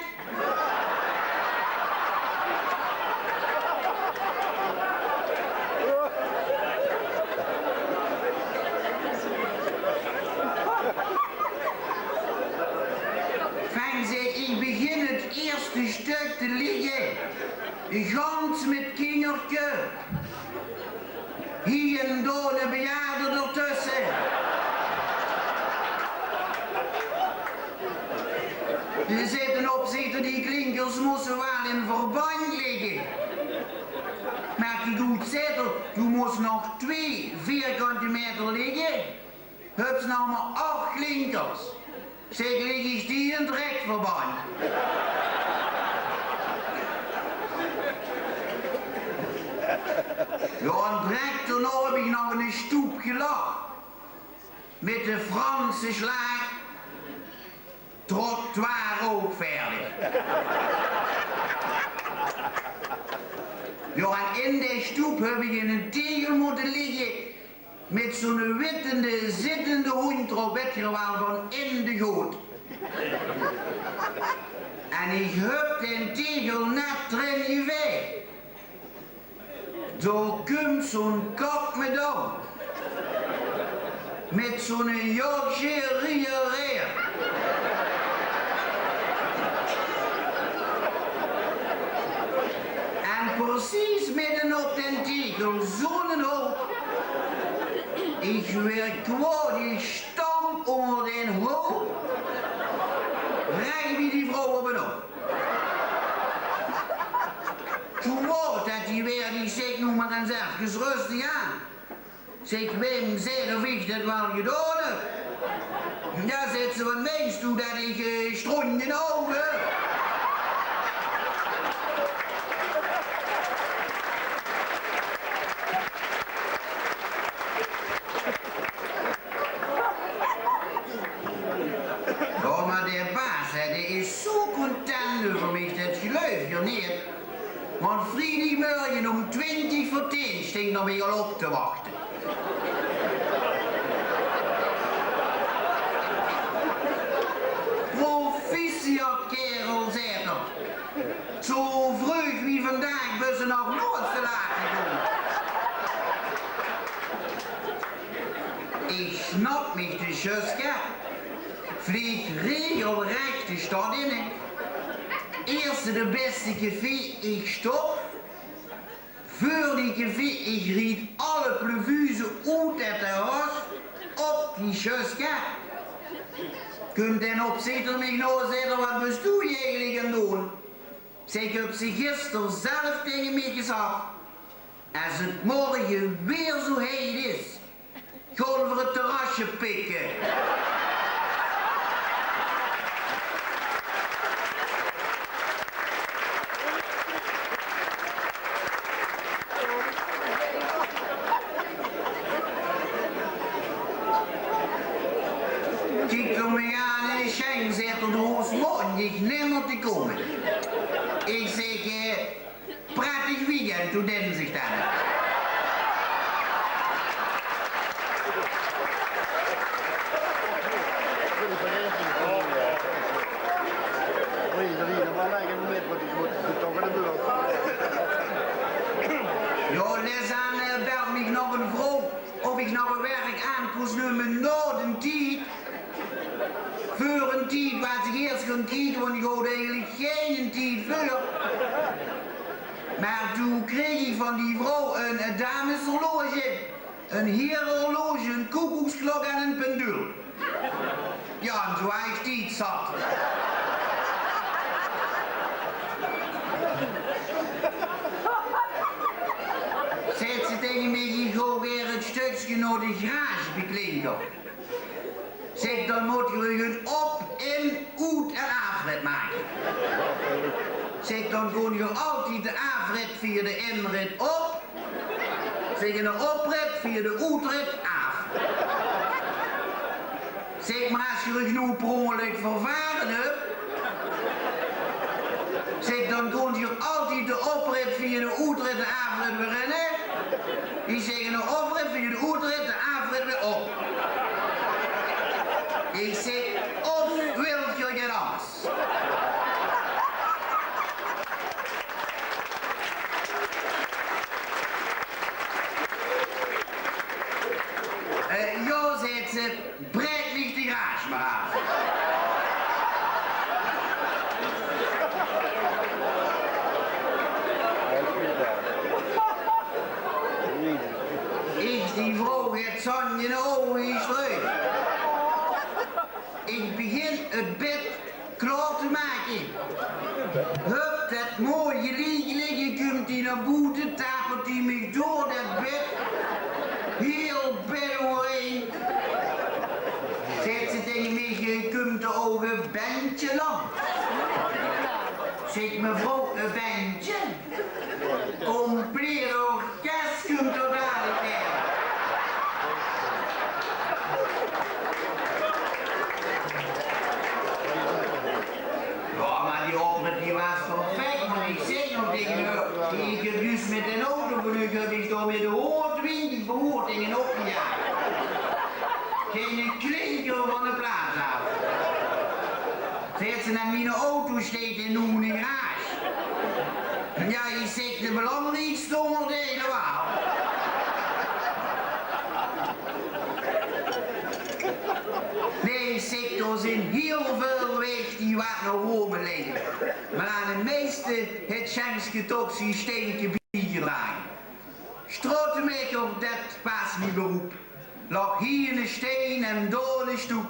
Gans mit kinjerke. Hie en dao 'ne bejaarde d'rtösse. D'r zit 'nen opzetter, die klinkers mósse waal in verbandj ligke. Mer kiek good, zit 'r, doe mós nog twieë vierkante maeter ligke. Höbs nog mer ach klinkers. Zèk, lik ich die in 't rekverbandj. Jao, en drek daonao höb ich nog 'ne stoep gelag. Mit de Franse slaag: trottoir ouch veerdig. Jao, en in de stoep höb ich in 'ne tegel mótte ligke. Mit zoe'ne witte zittende hóndj d'rop, wèt geer waal, van in de goot. En ich höb daen tegel net d'rin gevaeg. Dao kump zoe'n kap mit aan. Mit zoe'ne Yorkshire Terrier. En precies middenop den tegel, zoe'nen hoop. Ich waer kwaod, ich stamp ónger den hoop. Rech bie die vrouw op en op. Kwaod det die waer, die zit: noe mer ins efkes rustig aan. Zèk, wae zaet of ich det waal gedaon höb? Jao, zaet ze, waat meins doe, det ich, eh, strónj genóg höb? Jao, mer de baas, hè, dae is zoe content euver mich, det geluif geer neet. Want vriedigemörge óm twintig veur tieën sting 'r mich al op te wachte. Proficiat, kaerel, zaet 'r. Zoe vreug wie vandaag bös se nog noeats te laat gekómme. Ich snap mich de sjöska. Vleeg regelrech de stad in, hè. Ierste de bèste café, ich stop. Veur die café, ich ried alle plevuze oet 't terras op die sjöska. Kump den opzetter mich nao, zaet 'r: waat bös doe eigelik aan 't doon? Zèk, höbs se gister zelf taenge mich gezag: es 't morge weer zoe heit is, gaon v'r 't terrasje pikke. Kiek 'r mich aan en Sjeng, zaet 'r, doe hoofs maondig nimmer te kómme. Ich zèk, eh, prettig weekend, tot dinsdig dan. Jao, lèts aan, eh, belt mich nog ein vrouw of ich nog ein werk aan kós numme nao den tied. Veur ein tied waas ich eers gaon kieke, want ich haw eigelik geinen tied veur. Mer toen kreeg ich van die vrouw ein, ein dameshorloge, ein hierehorloge, ein koekoeksklok en ein pendule. Jao, en toen waas ich tied zat. Zaet ze taenge mich: ich gaon weer 't stökske nao de garage beklinke. Zèk, dan mót geer uch ein op-, in-, oet- en aafrit make. Zèk, dan gaon geer altied de aafrit via de inrit op. Zèk, en de oprit via de oetrit aaf. Zèk, mer es geer uch noe per óngelök vervare höb, zèk, dan gaon geer altied de oprit via de oetrit, de aafrit weer in, hè? Ich zèk, en de oprit via de oetrit, de aafrit weer op. Ich zèk, of wilt geer get angers? Eh, jao, zaet ze, braek mich de garage mer aaf. in de ouge is leuk. Ik begin het bed klaor te make. Hup, det mooie liegelinge kump ie nao boete, tapert ie mich door det bed. Hiel bed euverheen. Zaet ze taenge mich: "Kump d'r ouch e bendje langs?" Zèk: "Mevrouw, e bendje? Compleet orkes kump d'r dalik weer." Jao, mer die oprit die waas perfek, mer ik zèk nog taenge häör: "Ik höb zjus mit d'n auto van uch, höb ik dao mit de hoondtwintig behoort taenge opgejaag. Geine klinker van de plaats aaf." Zaet ze: "En miene auto steit noe in de garage." Jao, ik zèk: "De belangriekste óngerdele waal." Nae, ik zèk, d'r zeen hiel väöl waeg die waat nao Rome leie. Mer aan de meiste haet Sjengske toch zien steintje biegedrage. Straotemekker, det waas mien beroep. Laog hie 'ne stein en dao 'ne stoep.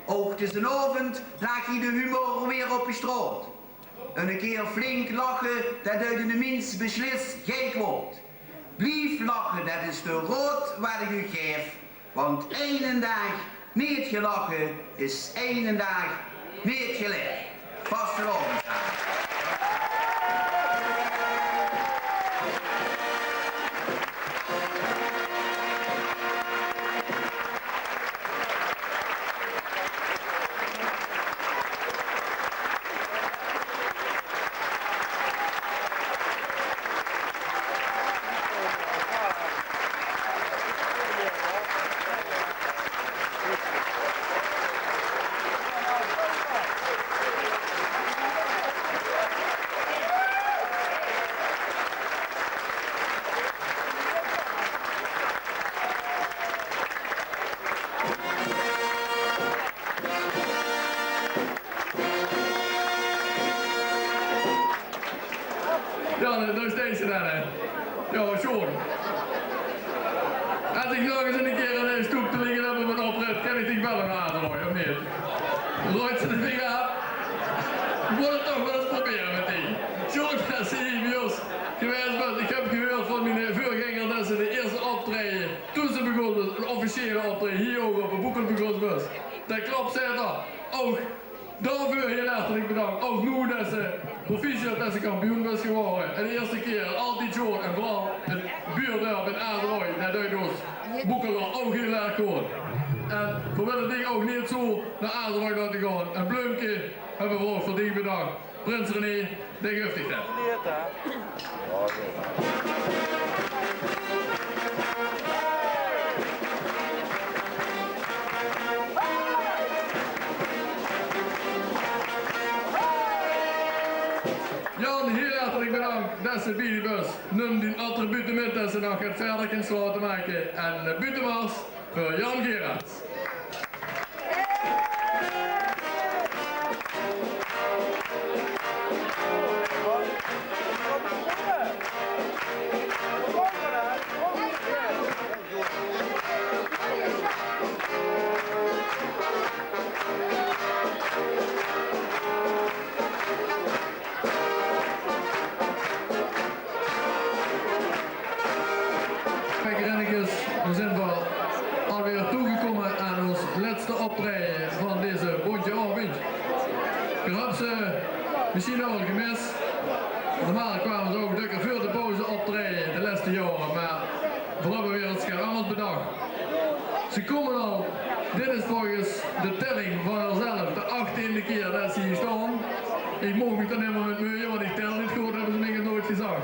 Ouch dezen aovend laag hie de humor weer op de straot. Eine kier flink lache, det deit eine mins beslis gei kwaod. Blief lache, det is de raod waat ik uch gaef. Want eine daag neet gelache is eine daag neet gelaef. Vastelaovend same. Jao, det, det is deze dan, hè. Jao, sjoon. Es ich nog ins eine kier ein stoep te ligke höb op ein oprit, kin ich dich belle, Adelroy, of neet? Roeps se de vinger aaf? Ich mót 't toch waal ins probere mit dich. Sjoon, det se hie bie ós gewaes bös. Ich höb gehuurd van mien veurgenger det se de ierste optraeje, toen se begós, ein officiële optraeje, hie ouch op de Boekel begós bös. Det klop, zaet 'r. Ouch daoveur hiel hartelik bedank. Ouch noe det se, proficiat det se kampioen bös gewore. En de ierste kier, altied sjoon. En veural 't buurdörp in Adelroy, det deit ós Boekeler ouch hiel erg good. En veer wille dich ouch neet zo nao Adelroy laote gaon. Ein bleumke höbbe veer ouch veur dich bedach. Prins René, dae guf dich det. Jan, hiel hartelik bedank det se bie bös. Num dien attribute mit, det se nog get verder kins laote make. En, eh, buuttemars veur Jan Gerards. Kijk, Rennekes, dan zeen v'r alweer toegekómme aan ós lètste optraeje van deze bóntje aovendj. Geer höb ze mesjien al gemis. Normaal kwame ze ouch dökker veur de pauze optraeje de lètste jaore, mer veer höbbe weer get angers bedach. Ze kómme al, dit is volges de telling van häörzelf de achttiende kier det ze hie staon. Ich maag mich d'r neet mieë mit meuje, want ich tel neet good, höbbe ze mich nog noeats gezag.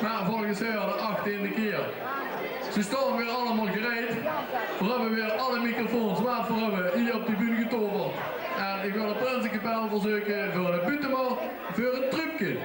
Mer volges häör de achttiende kier. Ze staon weer allemaol gereid. Veer höbbe weer alle microfoons waat veer höbbe hie op de bühne getoverd. En ich wil de prinsekapel verzeuke veur de buuttemars, veur 't truupke.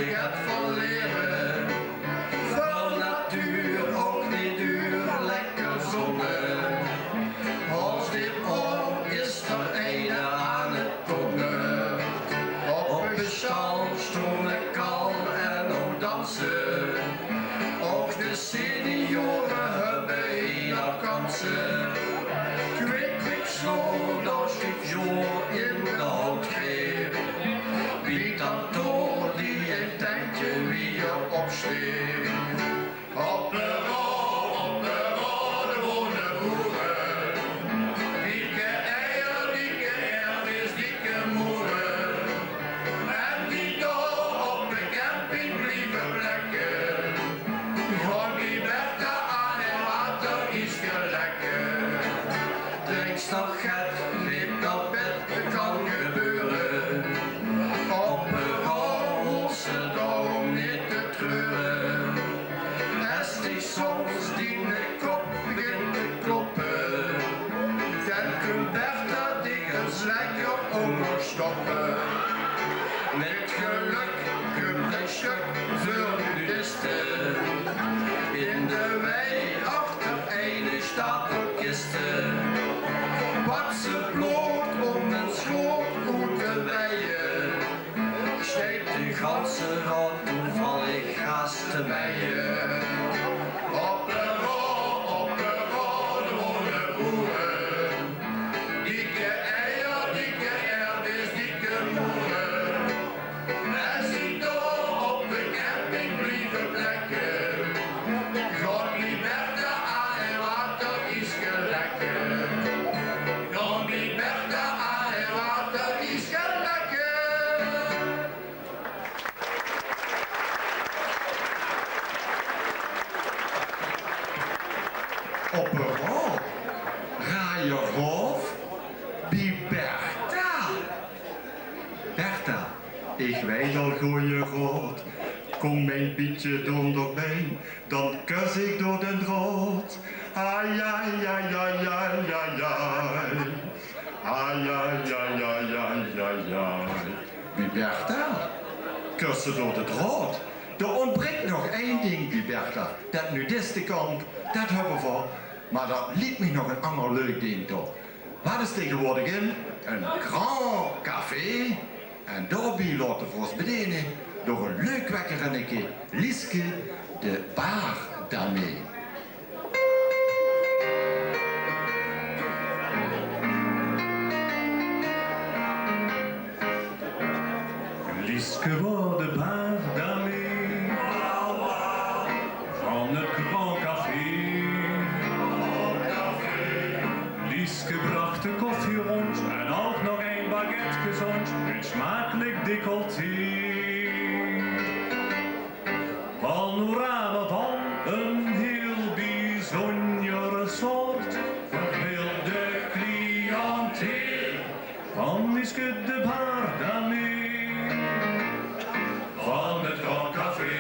get van lere. Van natuur ouch neet duur, lekker zónne. As dit oor is d'r eine aan 't tonge. Op de stal stónge kal en ouch danse. Ouch de seniore höbbe hie nog kanse. Kwik, kwik, snel, dao stiet joe in de houtgreep. Bie dan toch die ein tentje wie je opsteek. Hoppera, hoppera, d'r wone boere. Dikke eier, dikke erwes, dikke moere. En die dao op de camping blieve plekke. Gaon bie Bertha aan 't water, ieske lekker. Drinks nog get, leep nao bed, 't kan gebeure. Hoppera, hoofs se daorum neet te treure. Es dich soms diene kop begint te kloppe, dan kump Bertha dich ins lekker óngerstoppe. Mit gelök kump ein stök veur nudiste. In de wei achter eine stapel kiste. Pak ze bloot óm ein schoot oet te weie. Steit de ganse raod toevallig haas te meie. Hoppera, hoppera, d'r wone boere. Dikke eier, dikke erwes, dikke moere. Es die dao op de camping blieve plekke. Gaon bie Bertha aan 't water, ieske lekker. Gaon bie Bertha aan 't water, ieske lekker. Op de raod, Rajerhof, bie Bertha. Bertha, ich weit al goje raod. Kóm ein bietje donderbie, dan kus ich door den draod. Ai, ai, ai, ai, ai, ai, ai. Ai, ai, ai, ai, ai, ai, ai. Bie Bertha, kus se door de draod. D'r óntbrik nog ein dink bie Bertha. Det nudistekamp, det höbbe v'r. Mer dao liek mich nog ein anger leuk dink toe. Waat is tegenwoordig in? Ein grand café. En daobie laote v'r ós bedene door ein leuk wekkerinneke, Lieske de Baardame. Lieske waor de baardame van 't Grand Café. Lieske brach de koffie rónd en ouch nog ein baguette gezónd, mit smakelik decolleté. Panorama van ein hiel biezónjer soort, veur hiel de cliënteel van Lieske de Baardame van 't Grand Café.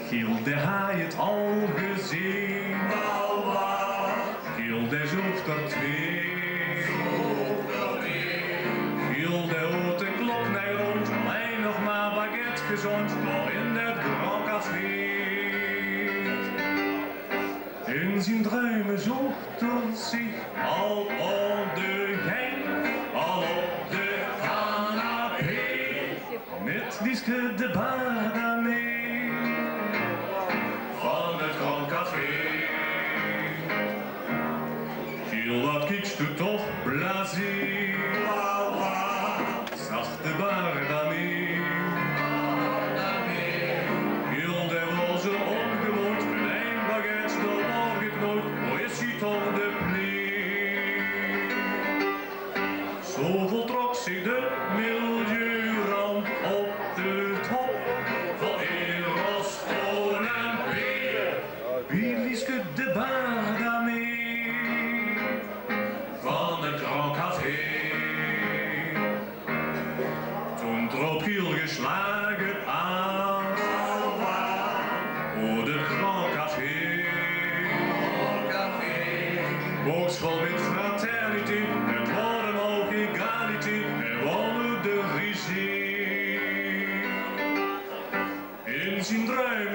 Gilde haaj 't al gezeen. Gilde zoog d'r twee. Gilde oet de klok nae rónd, allein nog mer baguette gezónd, dao in det Grand Café. In zien druime zoog d'r zich al op de gein, al op de canapé. Mit Lieske de Baardame van 't Grand Café. Giel, waat kieks doe toch blasé? Zag de Baardame. Giel, dae waor zoe óngewoond, mit ein baguette door geknoond, wo is hie toch de plie? Zo voltrok zich de milieuramp op de top van Eros Toon en Peer. Bie Lieske de Baardame van 't Grand Café. Toen troop Giel geslage aan. Oet 't Grand Café. Boks vol mit fraternité, 't waor 'm ouch egalité. Hae waor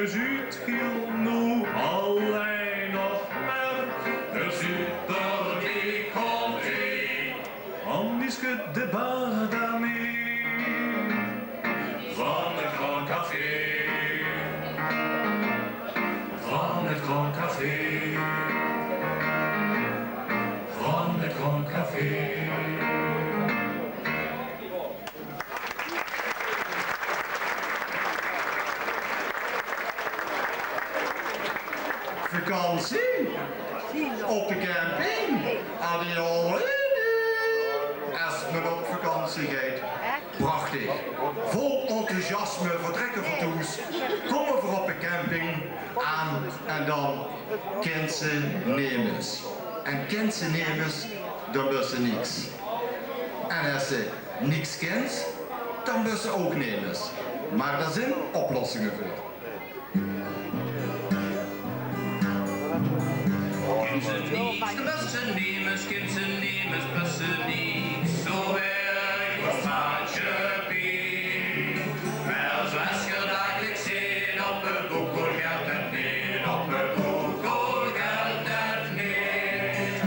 Zuut geer noe allein nog mer de Super League? Kómp, hé. Annies sjöd de bar daomee. Van 't Grand Café. Van 't Grand Café. Van 't Grand Café. Vakantie? Op de camping? Allee, allee. Es me op vakantie geit, prachtig. Vol enthousiasme vertrèkke v'r thoes. Kómme v'r op de camping aan en dan kins se nemes. En kins se nemes, dan bös se niks. En es se niks kins, dan bös se ouch nemes. Mer dao zeen oplossinge veur. Kins se niks, dan bös se nemes, kins se nemes, bös se niks. Zoe wirk ós maatsjappie. Mer zoe es geer dageliks zeet, op de boekel gelt 't neet, op de boekel gelt 't neet.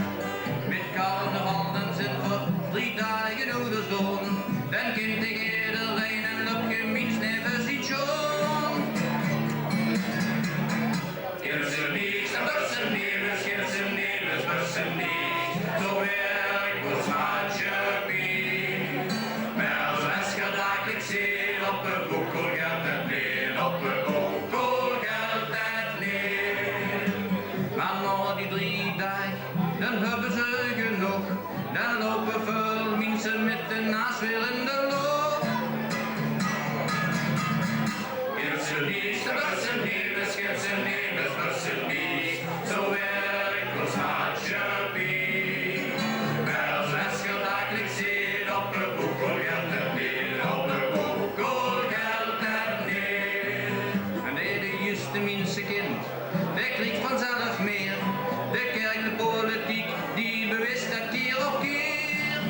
Mit carnaval dan zeen v'r drie daag oeters doon. Dan kint ederein ein löpke mins neve zien sjoon. Kins se niks, dan bös se nemes, kins se nemes, bös se niks. Zoe wirk ós maatsjappie. Mer zoe es geer dageliks zeet, op de boekel gelt 't neet, op de boekel gelt 't neet. Mer nao die drie daag, dan höbbe ze genóg. Dan loupe väöl minse mit de naas weer in de loch. Kins se niks, dan bös se nemes, kins se nemes, bös se niks. Zoe wirk ós maatsjappie. Mer zoe es geer dageliks zeet, op de boekel gelt 't neet, op de boekel gelt 't neet. En de juuste minse kint, dae krieg vanzelf mee. De kèrk, de politiek, die bewis dat kier op kier.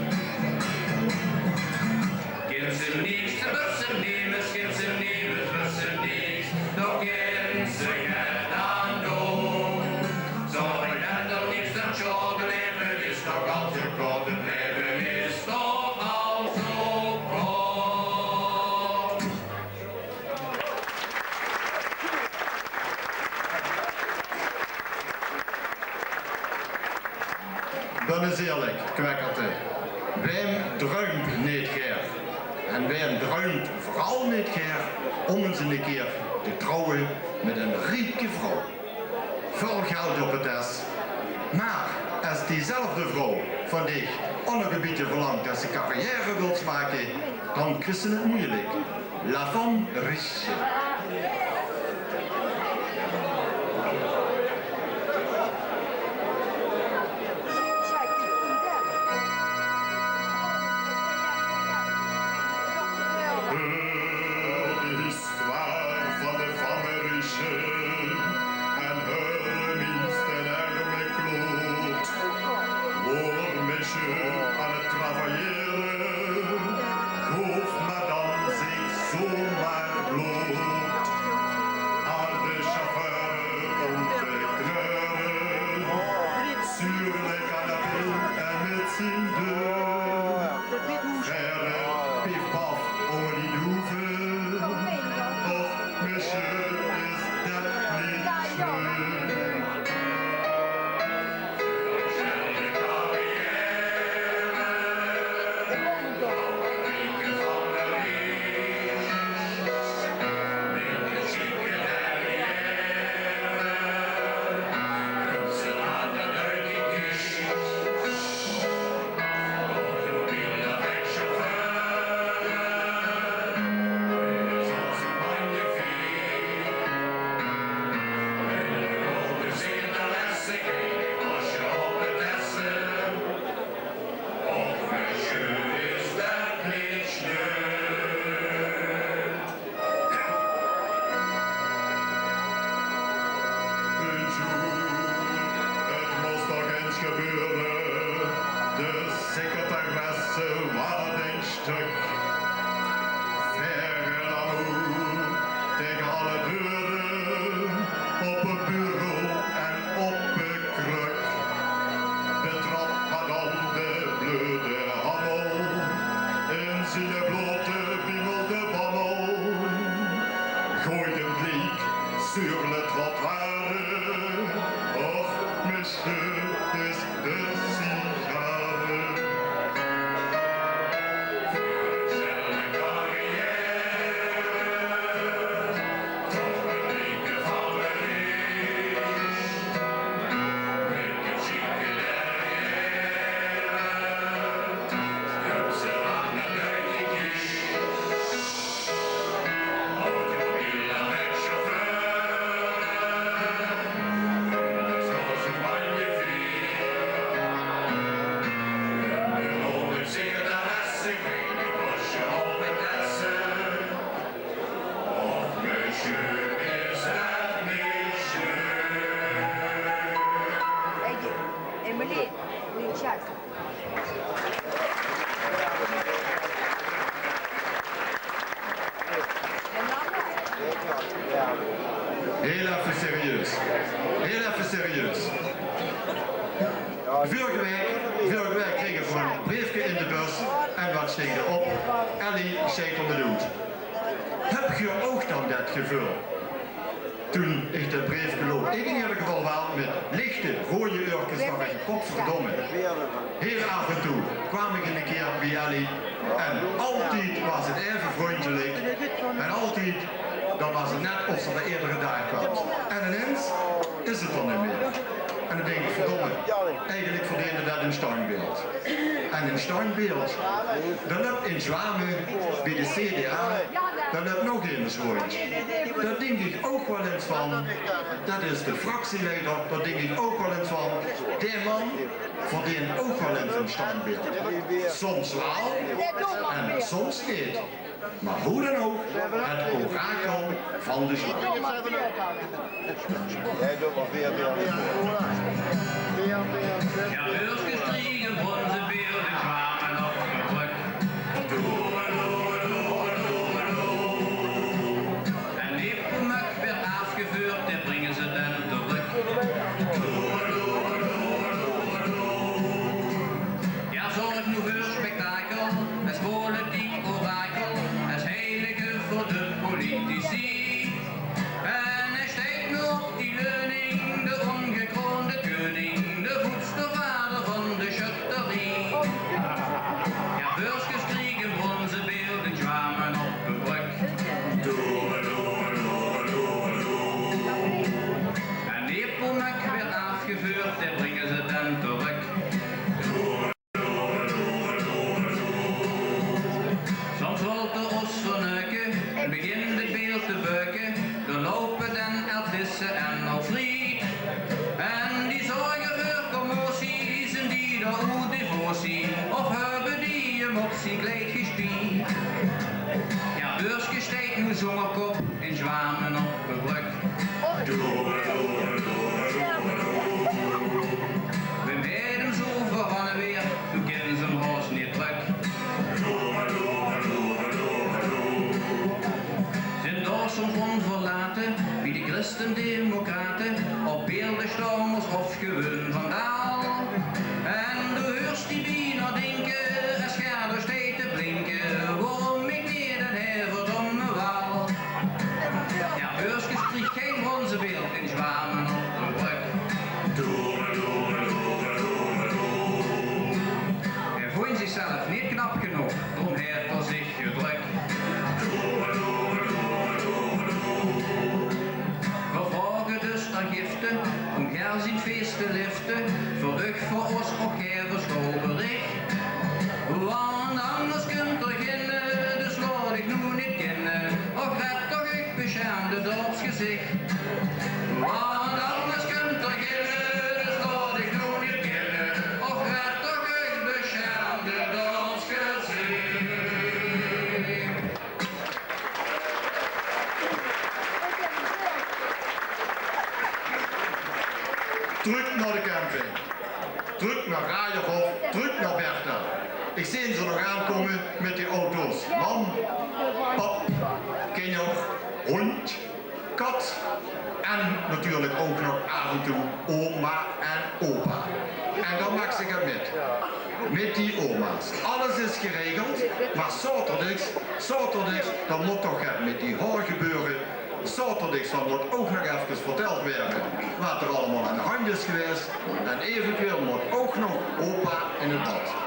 Kins se niks, dan bös se nemes, kins se nemes, bös se niks. Dao kins se get aan doon. Zörg dat d'r niks aan sjaot, 't laeve is toch al zoe kort, 't laeve is toch al zoe kort. Dan is eerlik, kwekkerte. Wae druimp neet gaer? En wae druimp veural neet gaer óm ins eine kier te trouwe mit ein rieke vrouw? Väöl geld op 't des. Mer es diezelfde vrouw van dich ouch nog ein bietje verlangt det se carrière wils make, dan kriegs se 't meujelik. La femme riche. Heur de histoire van de femme riche en häöre mins, d'n erme kloot. Waor meisje aan 't travaillere, goof madame zich zomaar bloot. Hiel effe serieus. Hiel effe serieus. Veurige waek, veurige waek krege v'r e breefke in de bus en wat stóng d'r op? Ellie sjeit d'r mit oet. Höb geer ouch dan det geveul? Toen ich det breefke loog, ich in eder geval waal, mit lichte roeje eurkes, dach ich: potverdomme. Hiel aaf en toe kwaam ich ein kier bie Ellie en altied waas 't effe vrundjelik en altied dan waas 't net of ze d'r edere daag kwaam. En inins is 't d'r neet mier. En dan dink ich: verdomme, eigelik verdeende det ein sjtandbeeld. En ein sjtandbeeld, det löp in Zjwame bie de C D A, det löp nog emes rundj. Dao dink ich ouch waal ins van, det is de fractieleider, dao dink ich ouch waal ins van, dae man verdeent ouch waal ins ein sjtandbeeld. Soms waal en soms neet. Mer wie dan ouch, 't orakel van de sjtad. Jao, beurskes kriege bronze beeld in Zjwame op de brök. En Nepomuk waert aafgeveurd, dae bringe ze dan trök. Jao, zörg noe veur spektakel, es politiek orakel, es heilige veur de politici. En hae steit noe op die leuning, de óngekroonde keuning, de voetstervader van de sjötterie. Jao, beurskes kriege bronze beeld in Zjwame op de brök. En Nepomuk waert aafgeveurd, dae bringe ze dan trök. Soms wilt 'r ós verneuke en begint 't beeld te beuke. D'r loupe dan Eltisse en Elfried. En die zörge veur commotie, zeen die dao oet devotie? Of höbbe die 'm op zien kleid gespied? Jao, beurskes steit noe zónger kop in Zjwame op de brök. Veer mèt 'm zoe veuraan en weer, doe kins 'm haos neet trök. Zeen dao soms ónverlate, wie de christendemocrate, op beelde sjtaon ós of gewoon vandaal. En doe huurs die bienao dinke, es Gerda steit te blinke: waorom ich neet ein verdomme waal? Jao, beurskes krieg gein bronze beeld in Zjwame op de brök. Hae vónj zichzelf neet knap genóg, drom haet 'r zich gedrök. Veer vraoge dus d'r gifte óm Ger zien fees te lifte, veur uch, veur ós, och Ger, veur sjouwberich. Want angers kump d'r ginne, dus laot uch noe neet kinne. Och, red toch uch besjermde dörpsgezich. Want angers kump d'r ginne, dus laot uch noe neet kinne. Och, red toch uch besjermde dörpsgezich. Trök nao de camping. Trök nao Rajerhof, trök nao Bertha. Ich zeen ze nog aankómme mit die auto's. Mam, pap, kinjer, hóndj, kat en natuurlik ouch nog aaf en toe oma en opa. En dan maak ich 't mit. Mit die oma's. Alles is geregeld, mer zaoterdigs, zaoterdigs, dan mót toch 't mit die haor gebeure. Zaoterdigs dan mót ouch nog efkes vertèld waere waat d'r allemaol aan de handj is gewaes. En eventueel mót ouch nog opa in 't bad.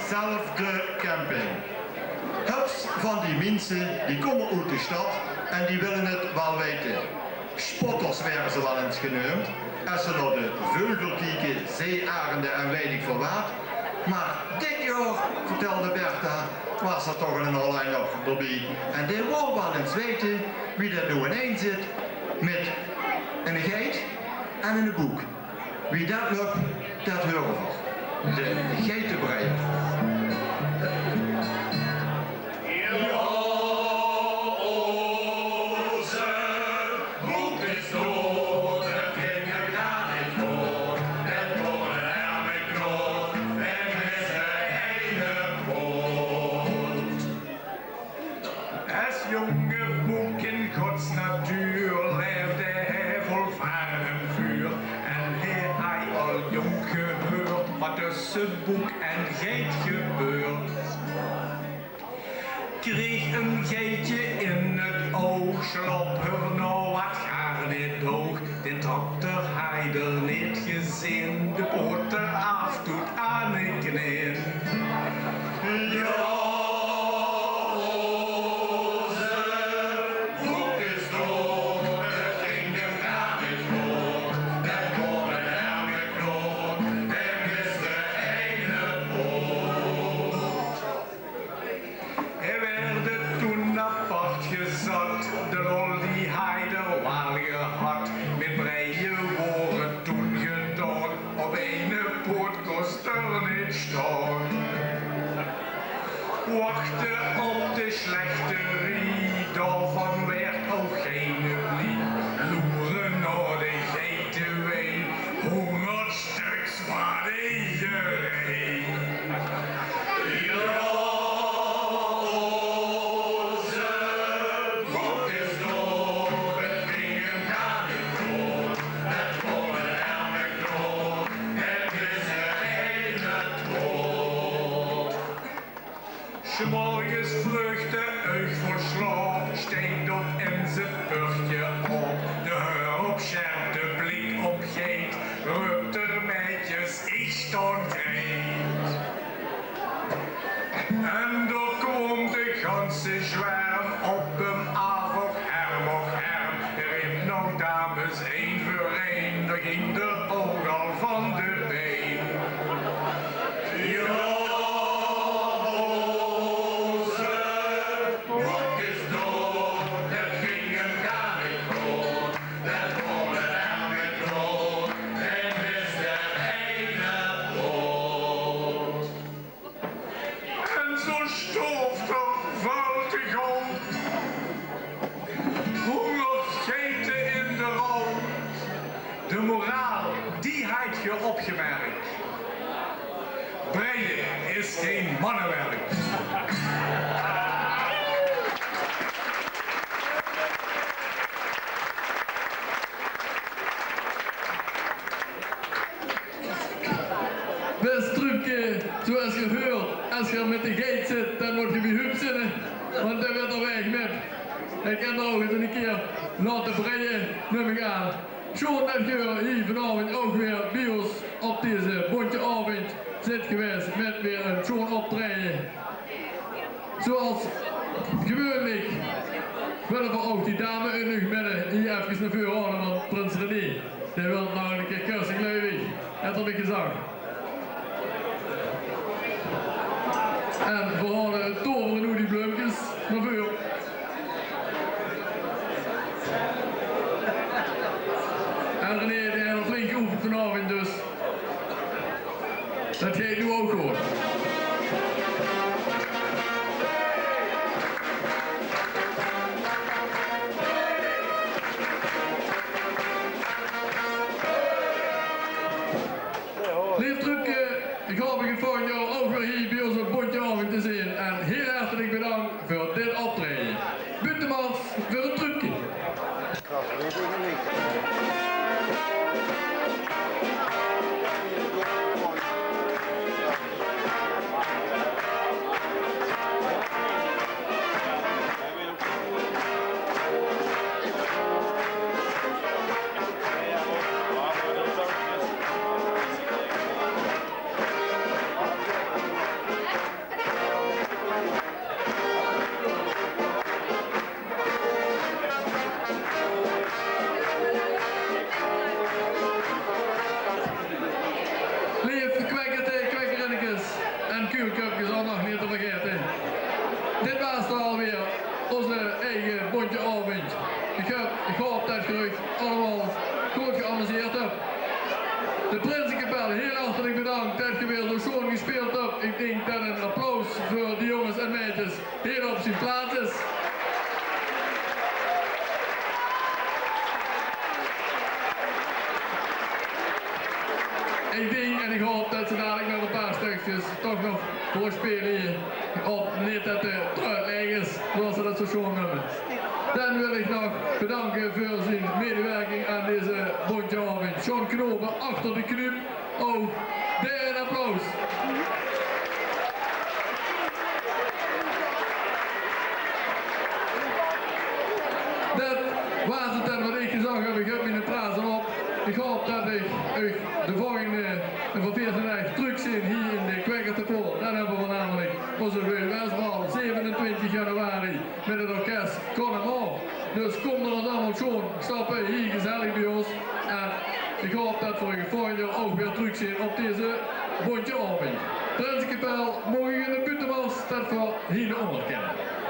Zelfde camping. Hups van die minse, die kómme oet de stad en die wille 't waal weite. Spotters waere ze waal ins geneump, es ze nao de veugel kieke, zeearende en weit ich väöl waat. Mer dit jaor, vertèlde Bertha, waas d'r toch 'nen Hollander d'rbie. En dae wól waal ins weite wie det noe inein zit mit 'n geit en 'ne boek. Wie det löp, det heure v'r. De Geitebreier. Jao, ózze boek is doad, det ging gaar neet door. Det waor 'n erme knoad, en is de eine poot. Es jónge boek in Gods natuur laefde hae vol vaart en vuur. En hae haaj al jónk gehuurd waat tösse boek en geit gebeurt. Kreeg 'n geitje in 't oug, sloop d'r nao waat gaar neet doog. Den trapter haaj d'r neet gezeen, de poot d'r aaf toet aan de kneen. Jao, ózze boek is doad, det ging 'm gaar neet good. Det waor 'n erme knoad, det is de eine poot. Hae waerde toen apart gezat, de lol die haaj d'r waal gehad. Mit breie waor 't toen gedaon, op eine poot kós d'r neet staon. Wachte op de slechterie, daovan waert ouch geine blie. Loere nao de geitewei, hóngerd stök van de jerei. Jao, ózze boek is doad, det ging 'm gaar neet good. Det waor 'n erme knoad, det is de eine poot. 's Morges vreug, de eug vol slaop, steit op en zit purke op. De heur op sjerp, de blik op geit, röp d'r meidjes: ich staon greet. En dao kwaam de ganse zwerm op 'm aaf, och erm, och erm. Hae reep nog dames ein veur ein, dao ging d'r ouch al van de bein. Jao, ózze boek is doad, det ging 'm gaar neet good. Det waor 'n erme knoad, det is de eine poot. En zoe storf d'r väöl te gauw. Hóngerd geite in de rouw. De moraal, die haaj geer opgemerk. Breie is gein mannewerk. Bès Truupke, zoe es geer heurt, es geer mit de geit zit, dan mót geer bie Huub zinne, want dae wèlt d'r waeg mit. Hae kin d'r ouch ins 'ne kier laote breie, num ich aan. Sjoon det geer hie vanaovend ouch weer bie ós op deze bóntje aovend zit gewaes mit weer ein sjoon optraeje. Zoeals gewuuenlik wille v'r ouch die dame oet Nuujmedde hie efkes nao veure haole, want prins René, dae wilt nog 'ne kier kusse, geluif ich, haet 'r mich gezag. En v'r haole tovere noe die bleumkes nao veure. En René, dae haet al flink geoefend vanaovend, dus det geit noe ouch good. Leef Truupke, ich haop uch volgend jaor ouch weer hie bie ós op bóntje aovend te zeen. En hiel hartelik bedank veur dit optraeje. Buuttemars veur 't Truupke. Ich haop det geer uch allemaol good geamuseerd höb. De prinsekapel, hiel hartelik bedank det geer weer zo sjoon gespeeld höb. Ich dink det ein applaus veur die jónges en maedjes hiel op zien plaats is. Ich dink en ich haop det ze dalik mit ein paar stökskes toch nog veursjpele hie op, neet det de trui laeg is, zoeas ze det zo sjoon neume. Dan wil ich nog bedanke veur zien medewirking aan deze bóntje aovendj. John Knopen achter de knöp. Ouch dae ein applaus. Det waas 't dan waat ich gezag höb. Ich höb miene praat al op. Ich haop det ich uch de volgende, eh, van veertien daag trökzeen hie in de Kwekkertepoort. Dan höbbe v'r namelik ózze Wim Wesbal, zevenentwintig januari, mit 't orkes Connemara. Dus kóm d'r allemaol sjoon stappe, hie gezellig bie ós. En ich haop det v'r uch volgend jaor ouch weer trökzeen op deze bóntje aovendj. Prinsekapel, maag ich in de buuttemars det v'r hie óngerkenne.